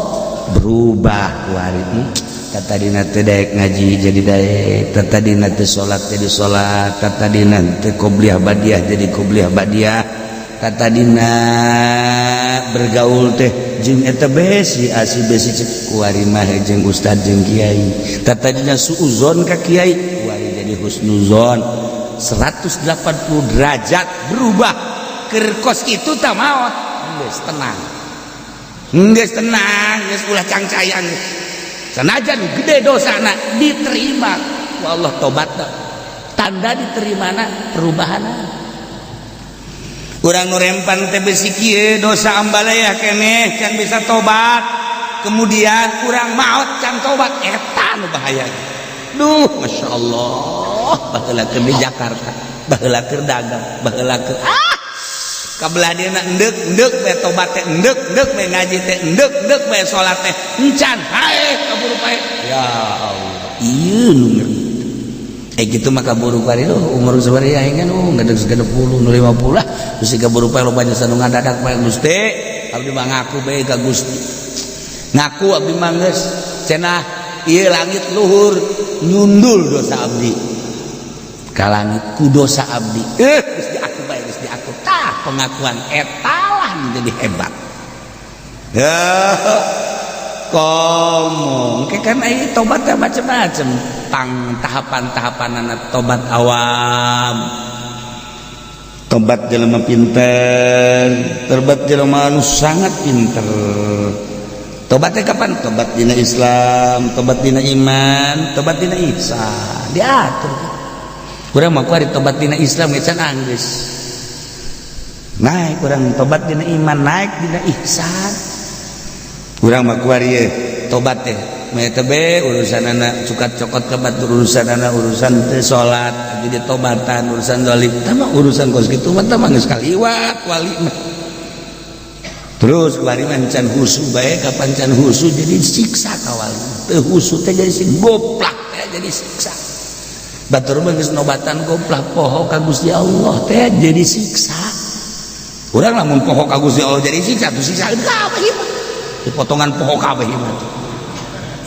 berubah kuari. Tadina teu daek ngaji jadi daek, tadina teu salat jadi salat, tadina teu qobliyah badiah jadi qobliyah badiah, tadina bergaul teh jeung eta besi asi besi cek, kuari mah jeung ustad jeung kiai. Tadina suuzon ka kiai, kuari jadi husnuzon. 180 derajat berubah. Kerkos itu tak maot geus tenang, geus tenang, geus ulah cangcayang. Sanajan gede dosana diterima ku Allah tobatna. Tanda diterimana perubahan. Urang nu rempan teh besi kieu, dosa ambalaya keneh can bisa tobat, kemudian kurang maut can tobat, eta nu bahaya. Duh, Masya Allah, baheula keur di Jakarta, baheula keur dagang, baheula keur kabelah dia endek endek bae tobat teh, endek endek bae ngaji teh, endek endek bae salat teh, encan hae kaburu pae. Ya Allah, ieu nu ngeri. Eh, gitu mah kaburu pae. Umur sabaraha aing kan? Oh, geus 60 nu 50 lah. Geus kaburu pae, loba jasa nu ngadadak pae. Gusti, abdi mah ngaku bae ka Gusti, Ngaku abdi mah geus cenah ieu langit luhur nyundul dosa abdi ka langit ku dosa abdi. Eh, geus diaku bae, geus diaku. Tah, pengakuan etalah menjadi hebat ya. Ngomong kan ai tobat macam-macam, pang tahapan-tahapan anak tobat awam. Tobat jelema pinter, tobat jelema anu sangat pinter. Tobatnya kapan? Tobat dina Islam, tobat dina iman, tobat dina ihsan, diatur. Kurang mah kuari tobat dina Islam ge can anggeus naik. Kurang tobat dina iman, naik dina ihsan. Urang mah kuari ye tobat teh be urusan anak cukat cokot ke batur, urusan anak, urusan teh salat jadi tobatan, urusan zalim. Tama urusan kos kitu mah, tama geus kaliwat wali mah. Terus kuari mah can husu bae, kapan can husu jadi siksa kawal. Teu husu teh jadi si goplak teh jadi siksa. Batur mah geus nobatan goplak poho ka Gusti Allah teh jadi siksa. Urang lamun poho ka Gusti Allah jadi siksa tuh siksa kabeh ieu mah. Dipotongan poho kabeh ieu mah.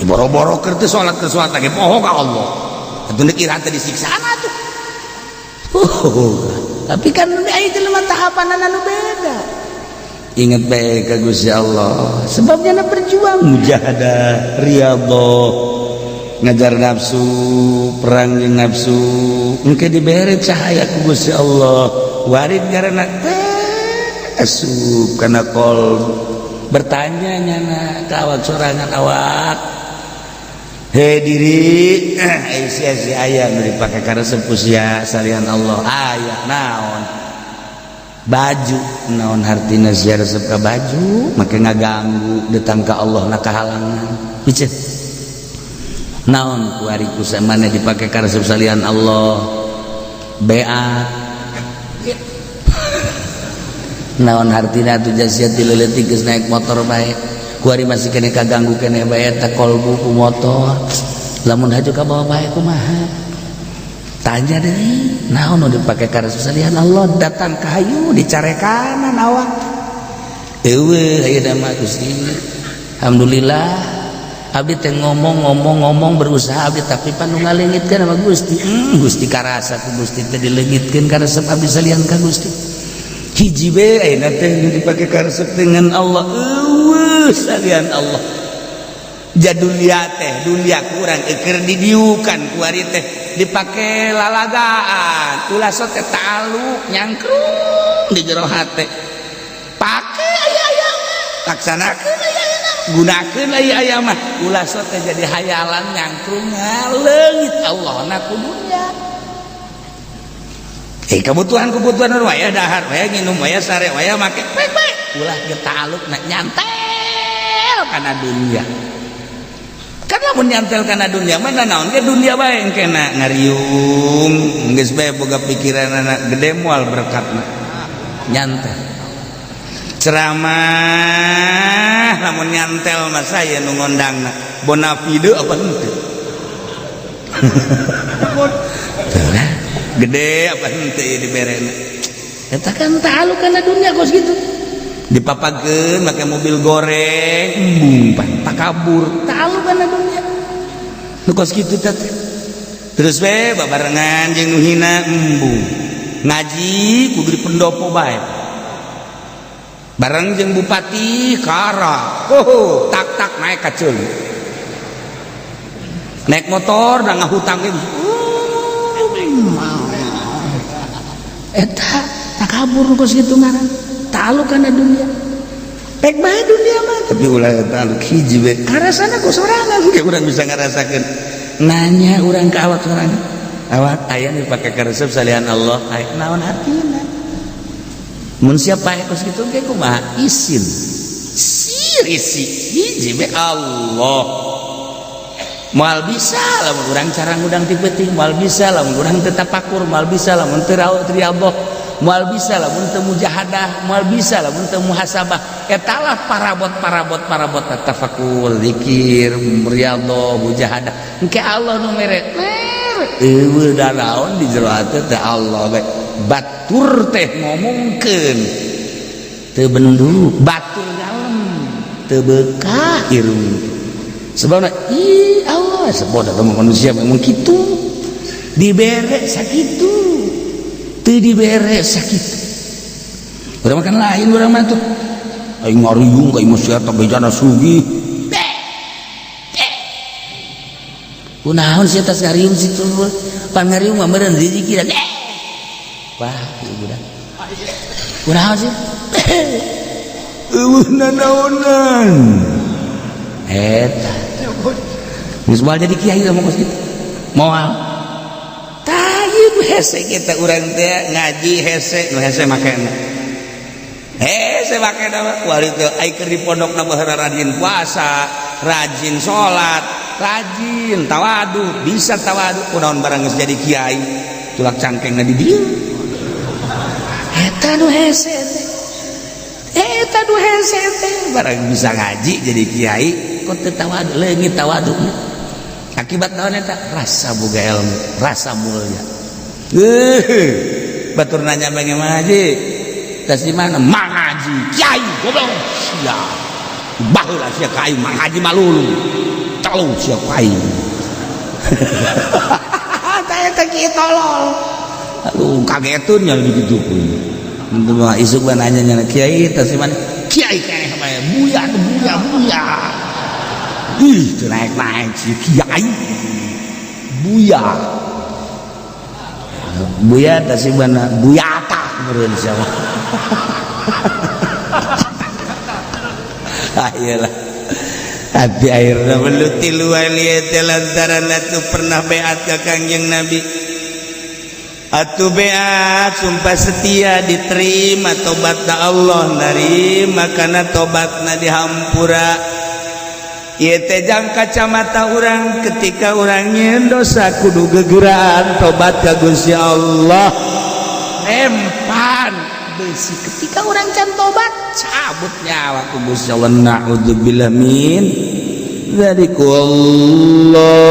Boro-boro keur teu salat keur salat lagi poho ka Allah. Atuh deuk ira teh disiksana tuh. Tapi kan aya jelema tahapan anu beda. Ingat baik ka Gusti Allah, sebabnya na berjuang mujahadah, riyadhah, ngajar nafsu, perang jeung nafsu, engke dibere cahaya ku Gusti Allah, warid karena teh asup kana qalb. Bertanya nyana ka awak sorangan awak. Hei diri, sia sia aya nu dipake karesep ku sia salian Allah, aya naon? Baju naon hartina sia resep ka baju make ngaganggu datang ka Allah na kahalangan piceun naon kuari ku samane dipake karesep salian Allah beak naon hartina atuh sia ti leuletik geus naik motor bae kuari masih kene kaganggu kene bae eta kolbu ku motor lamun haju ka bawa bae kumaha. Tanya deui naon nu dipake karesep salian Allah datang ka hayu dicarekanan awak eueuh ayeuna mah Gusti alhamdulillah abdi teh ngomong-ngomong-ngomong berusaha abdi tapi pan nu ngaleungitkeun sama Gusti. Gusti karasa ku Gusti teh dileungitkeun karesep abdi salian ka Gusti hiji be ayeuna teh nu dipake karesep dengan Allah eueuh salian Allah. Jadulia teh dunia kurang eker didiukan kuari teh dipake lalagaan ulah sok teh taluk nyangkrung di jero hate pake aya aya mah laksanakeun aya aya gunakeun aya aya mah ulah sok teh jadi hayalan nyangkrung ngaleungit Allah na ku dunya. Kebutuhan-kebutuhan waya dahar waya nginum waya sare waya make pek pek ulah ge taluk na nyantel kana dunia. Karena mun nyantel kana dunia mah naon ge dunia bae engkena ngariung geus bae boga pikiran anak gede moal berkatna nyantel ceramah lamun nyantel mah saya nu ngondangna bonafide apa henteu gede apa henteu diberena eta kan ta'aluk kana dunia kos gitu dipapakeun make mobil goreng embung pan takabur ta'aluk kana dunia nu kos kitu teh terus we babarengan jeung nu hina embung ngaji kudu di pendopo bae bareng jeung bupati kara oh tak tak naik ka ceuli naik motor da ngahutang ge eta takabur nu kos kitu ngaran ta'aluk kana dunia pek bae dunia mah tapi ulah ta'aluk hiji we karasana ku sorangan ge urang bisa ngarasakeun nanya urang ka awak sorangan awak aya nu dipake karesep salian Allah aya naon artina mun sia pae kos kitu ge kumaha isin sir isi hiji we Allah moal bisa lamun urang cara ngudang ti peuting moal bisa lamun urang teu tapakur moal bisa lamun teu riyadhah moal bisa lamun teu mujahadah moal bisa lamun teu muhasabah etalah parabot-parabot tafakur zikir riyadhah mujahadah engke Allah nu mere eueuh da naon di jero hate teh Allah bae batur teh ngomongkeun teu bendu batur ngalem teu beukah irung sebabna ih Allah sebodoh manusia memang kitu dibere sakitu teu dibere sakitu urang makan lain urang mah tuh aing ngariung ka imah sia teh bejana sugih kunaon sia tas ngariung situ pan ngariung mah meureun rezeki dan wah ieu budak kunaon sih eueuh nanaonan eta geus moal jadi kiai lamun kos kitu moal tah ieu hese kita urang teh ngaji hese nu hese makena hese makena mah kuari teh ai keur di pondokna baheula rajin puasa rajin salat rajin tawadu bisa tawadu kunaon barang geus jadi kiai tulak cangkengna di dieu eta nu hese teh eta nu hese teh barang bisa ngaji jadi kiai kok teu tawadu, leungit tawadu. Akibat naon eta? Rasa boga ilmu, rasa mulia. Batur nanya bagaimana haji, tas di mana? Mang Haji, kiai goblok sia. Baheula sia ka aing Mang Haji malulu. Telu sia ku aing. Tah eta kieu tolol. Aduh, kagetun nya begitu pun. Mah isuk mah nanya nya kiai tas di mana? Kiai keneh bae, buya tuh buya buya. Ih, teu naik-naik si kiai. Buya. Buya tas di mana? Buyata meureun sia mah. Ah iyalah. Tapi akhirnya beluti luwali lantaran atuh pernah beat ka Kangjeng Nabi. Atuh beat sumpah setia diterima tobatna Allah, narima karena tobatna dihampura. Ieu teh jang kacamata urang ketika urang nyieun dosa kudu gegeraan tobat ka Gusti Allah. Rempan besi ketika orang can tobat cabut nyawa ku Gusti Allah. Na'udzubillah min dzalik, wallahu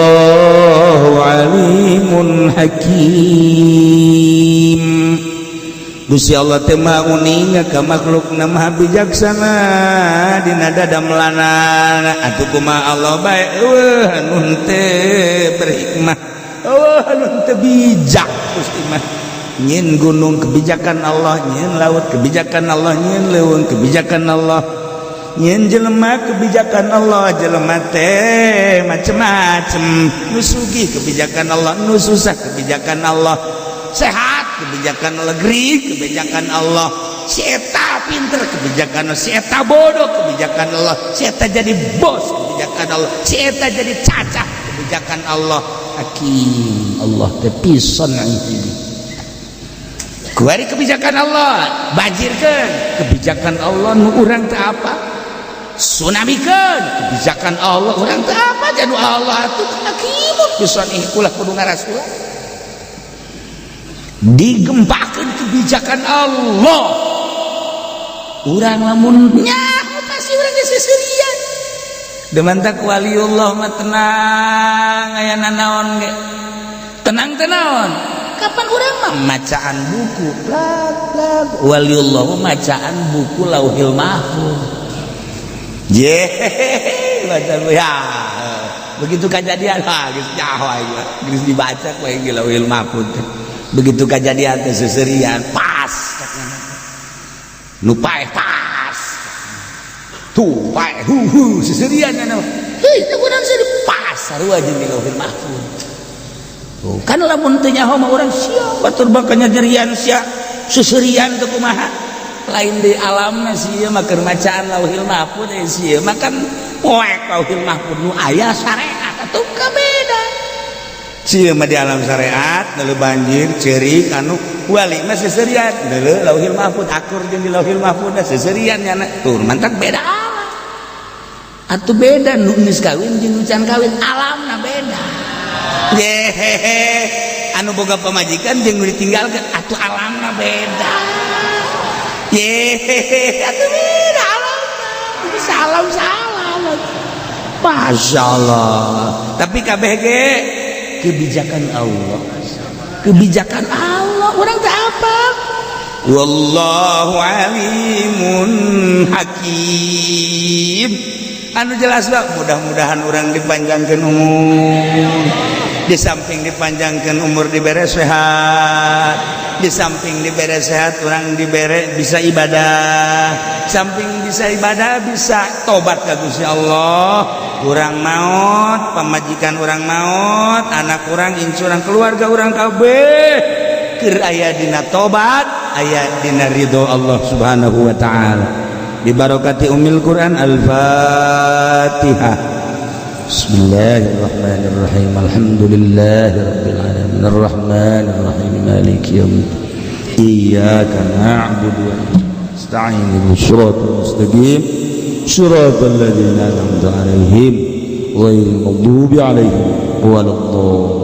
alimun hakim. Gusti Allah teh maha uninga ka makhlukna, maha bijaksana dina dadamelanana. Atuh kumaha Allah bae eueuh anu henteu berhikmah, eueuh anu henteu bijak. Gusti mah nyin gunung kebijakan Allah, nyin laut kebijakan Allah, nyin leuweung kebijakan Allah, nyin jelema kebijakan Allah. Jelema teh macem-macem, nu sugih kebijakan Allah, nu susah kebijakan Allah, sehat kebijakan Allah, gering kebijakan Allah, si eta pinter kebijakan Allah, si eta bodoh kebijakan Allah, si eta jadi bos kebijakan Allah, si eta jadi cacah kebijakan Allah. Hakim Allah teh pisan ini. Kuari kebijakan Allah banjirkeun, kebijakan Allah nu urang teh apa, tsunamikeun kebijakan Allah, urang teh apa. Jadi Allah tuh hakimun pisan, ulah kudu ngarasula digempakeun kebijakan Allah. Urang lamun nyaho pasti urang geus seserian. Demantak waliullah mah tenang, aya nanaon ge tenang. Tenaon kapan urang mah macaan buku plak plak, waliullah mah macaan buku Lauhil Mahfuz. Ye baca ya begitu kejadian, ah geus nyaho aing, geus dibaca ku aing Lauhil Mahfuz. Begitu kejadian teh seserian pas, nu paeh pas tuh paeh hu hu seserian nya. Hei, teh urang seuri pas sarua jeung di Lauhil Mahfuz. Tuh kan lamun teu nyaho mah urang sia batur bakal nyerian sia seserian teh kumaha, lain di alamna sia mah keur macaan Lauhil Mahfuz. Eh, sia mah kan poek Lauhil Mahfuz nu aya syariat atuh beda. Sia mah di alam syariat neuleuh banjir ceurik, anu wali mah seserian neuleuh Lauhil Mahfuz, akur jeung di Lauhil Mahfuz seserian nya. Tuh mantak beda alam atuh, beda nu geus kawin jeung nu can kawin, alamna beda. Yehehe, anu boga pamajikan jeung nu ditinggalkeun atuh alamna beda. Yehehe, atuh beda alamna, bisa alam salam. Masya Allah, tapi kabeh ge kebijakan Allah, kebijakan Allah, orang tak apa. Wallahu alimun hakim. Anu jelas lah, mudah-mudahan orang dipanjangkan umur, di samping dipanjangkan umur dibere sehat, di samping dibere sehat orang dibere bisa ibadah, samping bisa ibadah bisa tobat ka Gusti Allah. Urang maut, pamajikan urang maut, anak urang, incu urang, keluarga urang kabeh keur aya dina tobat, aya dina ridho Allah Subhanahu wa taala. Bibarokati umil Quran, Al-Fatihah. Bismillahirrahmanirrahim. Alhamdulillahirabbil alamin, arrahmanirrahim, maliki yaumiddin, iyyaka na'budu wa nasta'in, ihdinas siratal mustaqim, siratal ladzina an'amta 'alaihim, ghairil maghdubi 'alaihim waladdallin.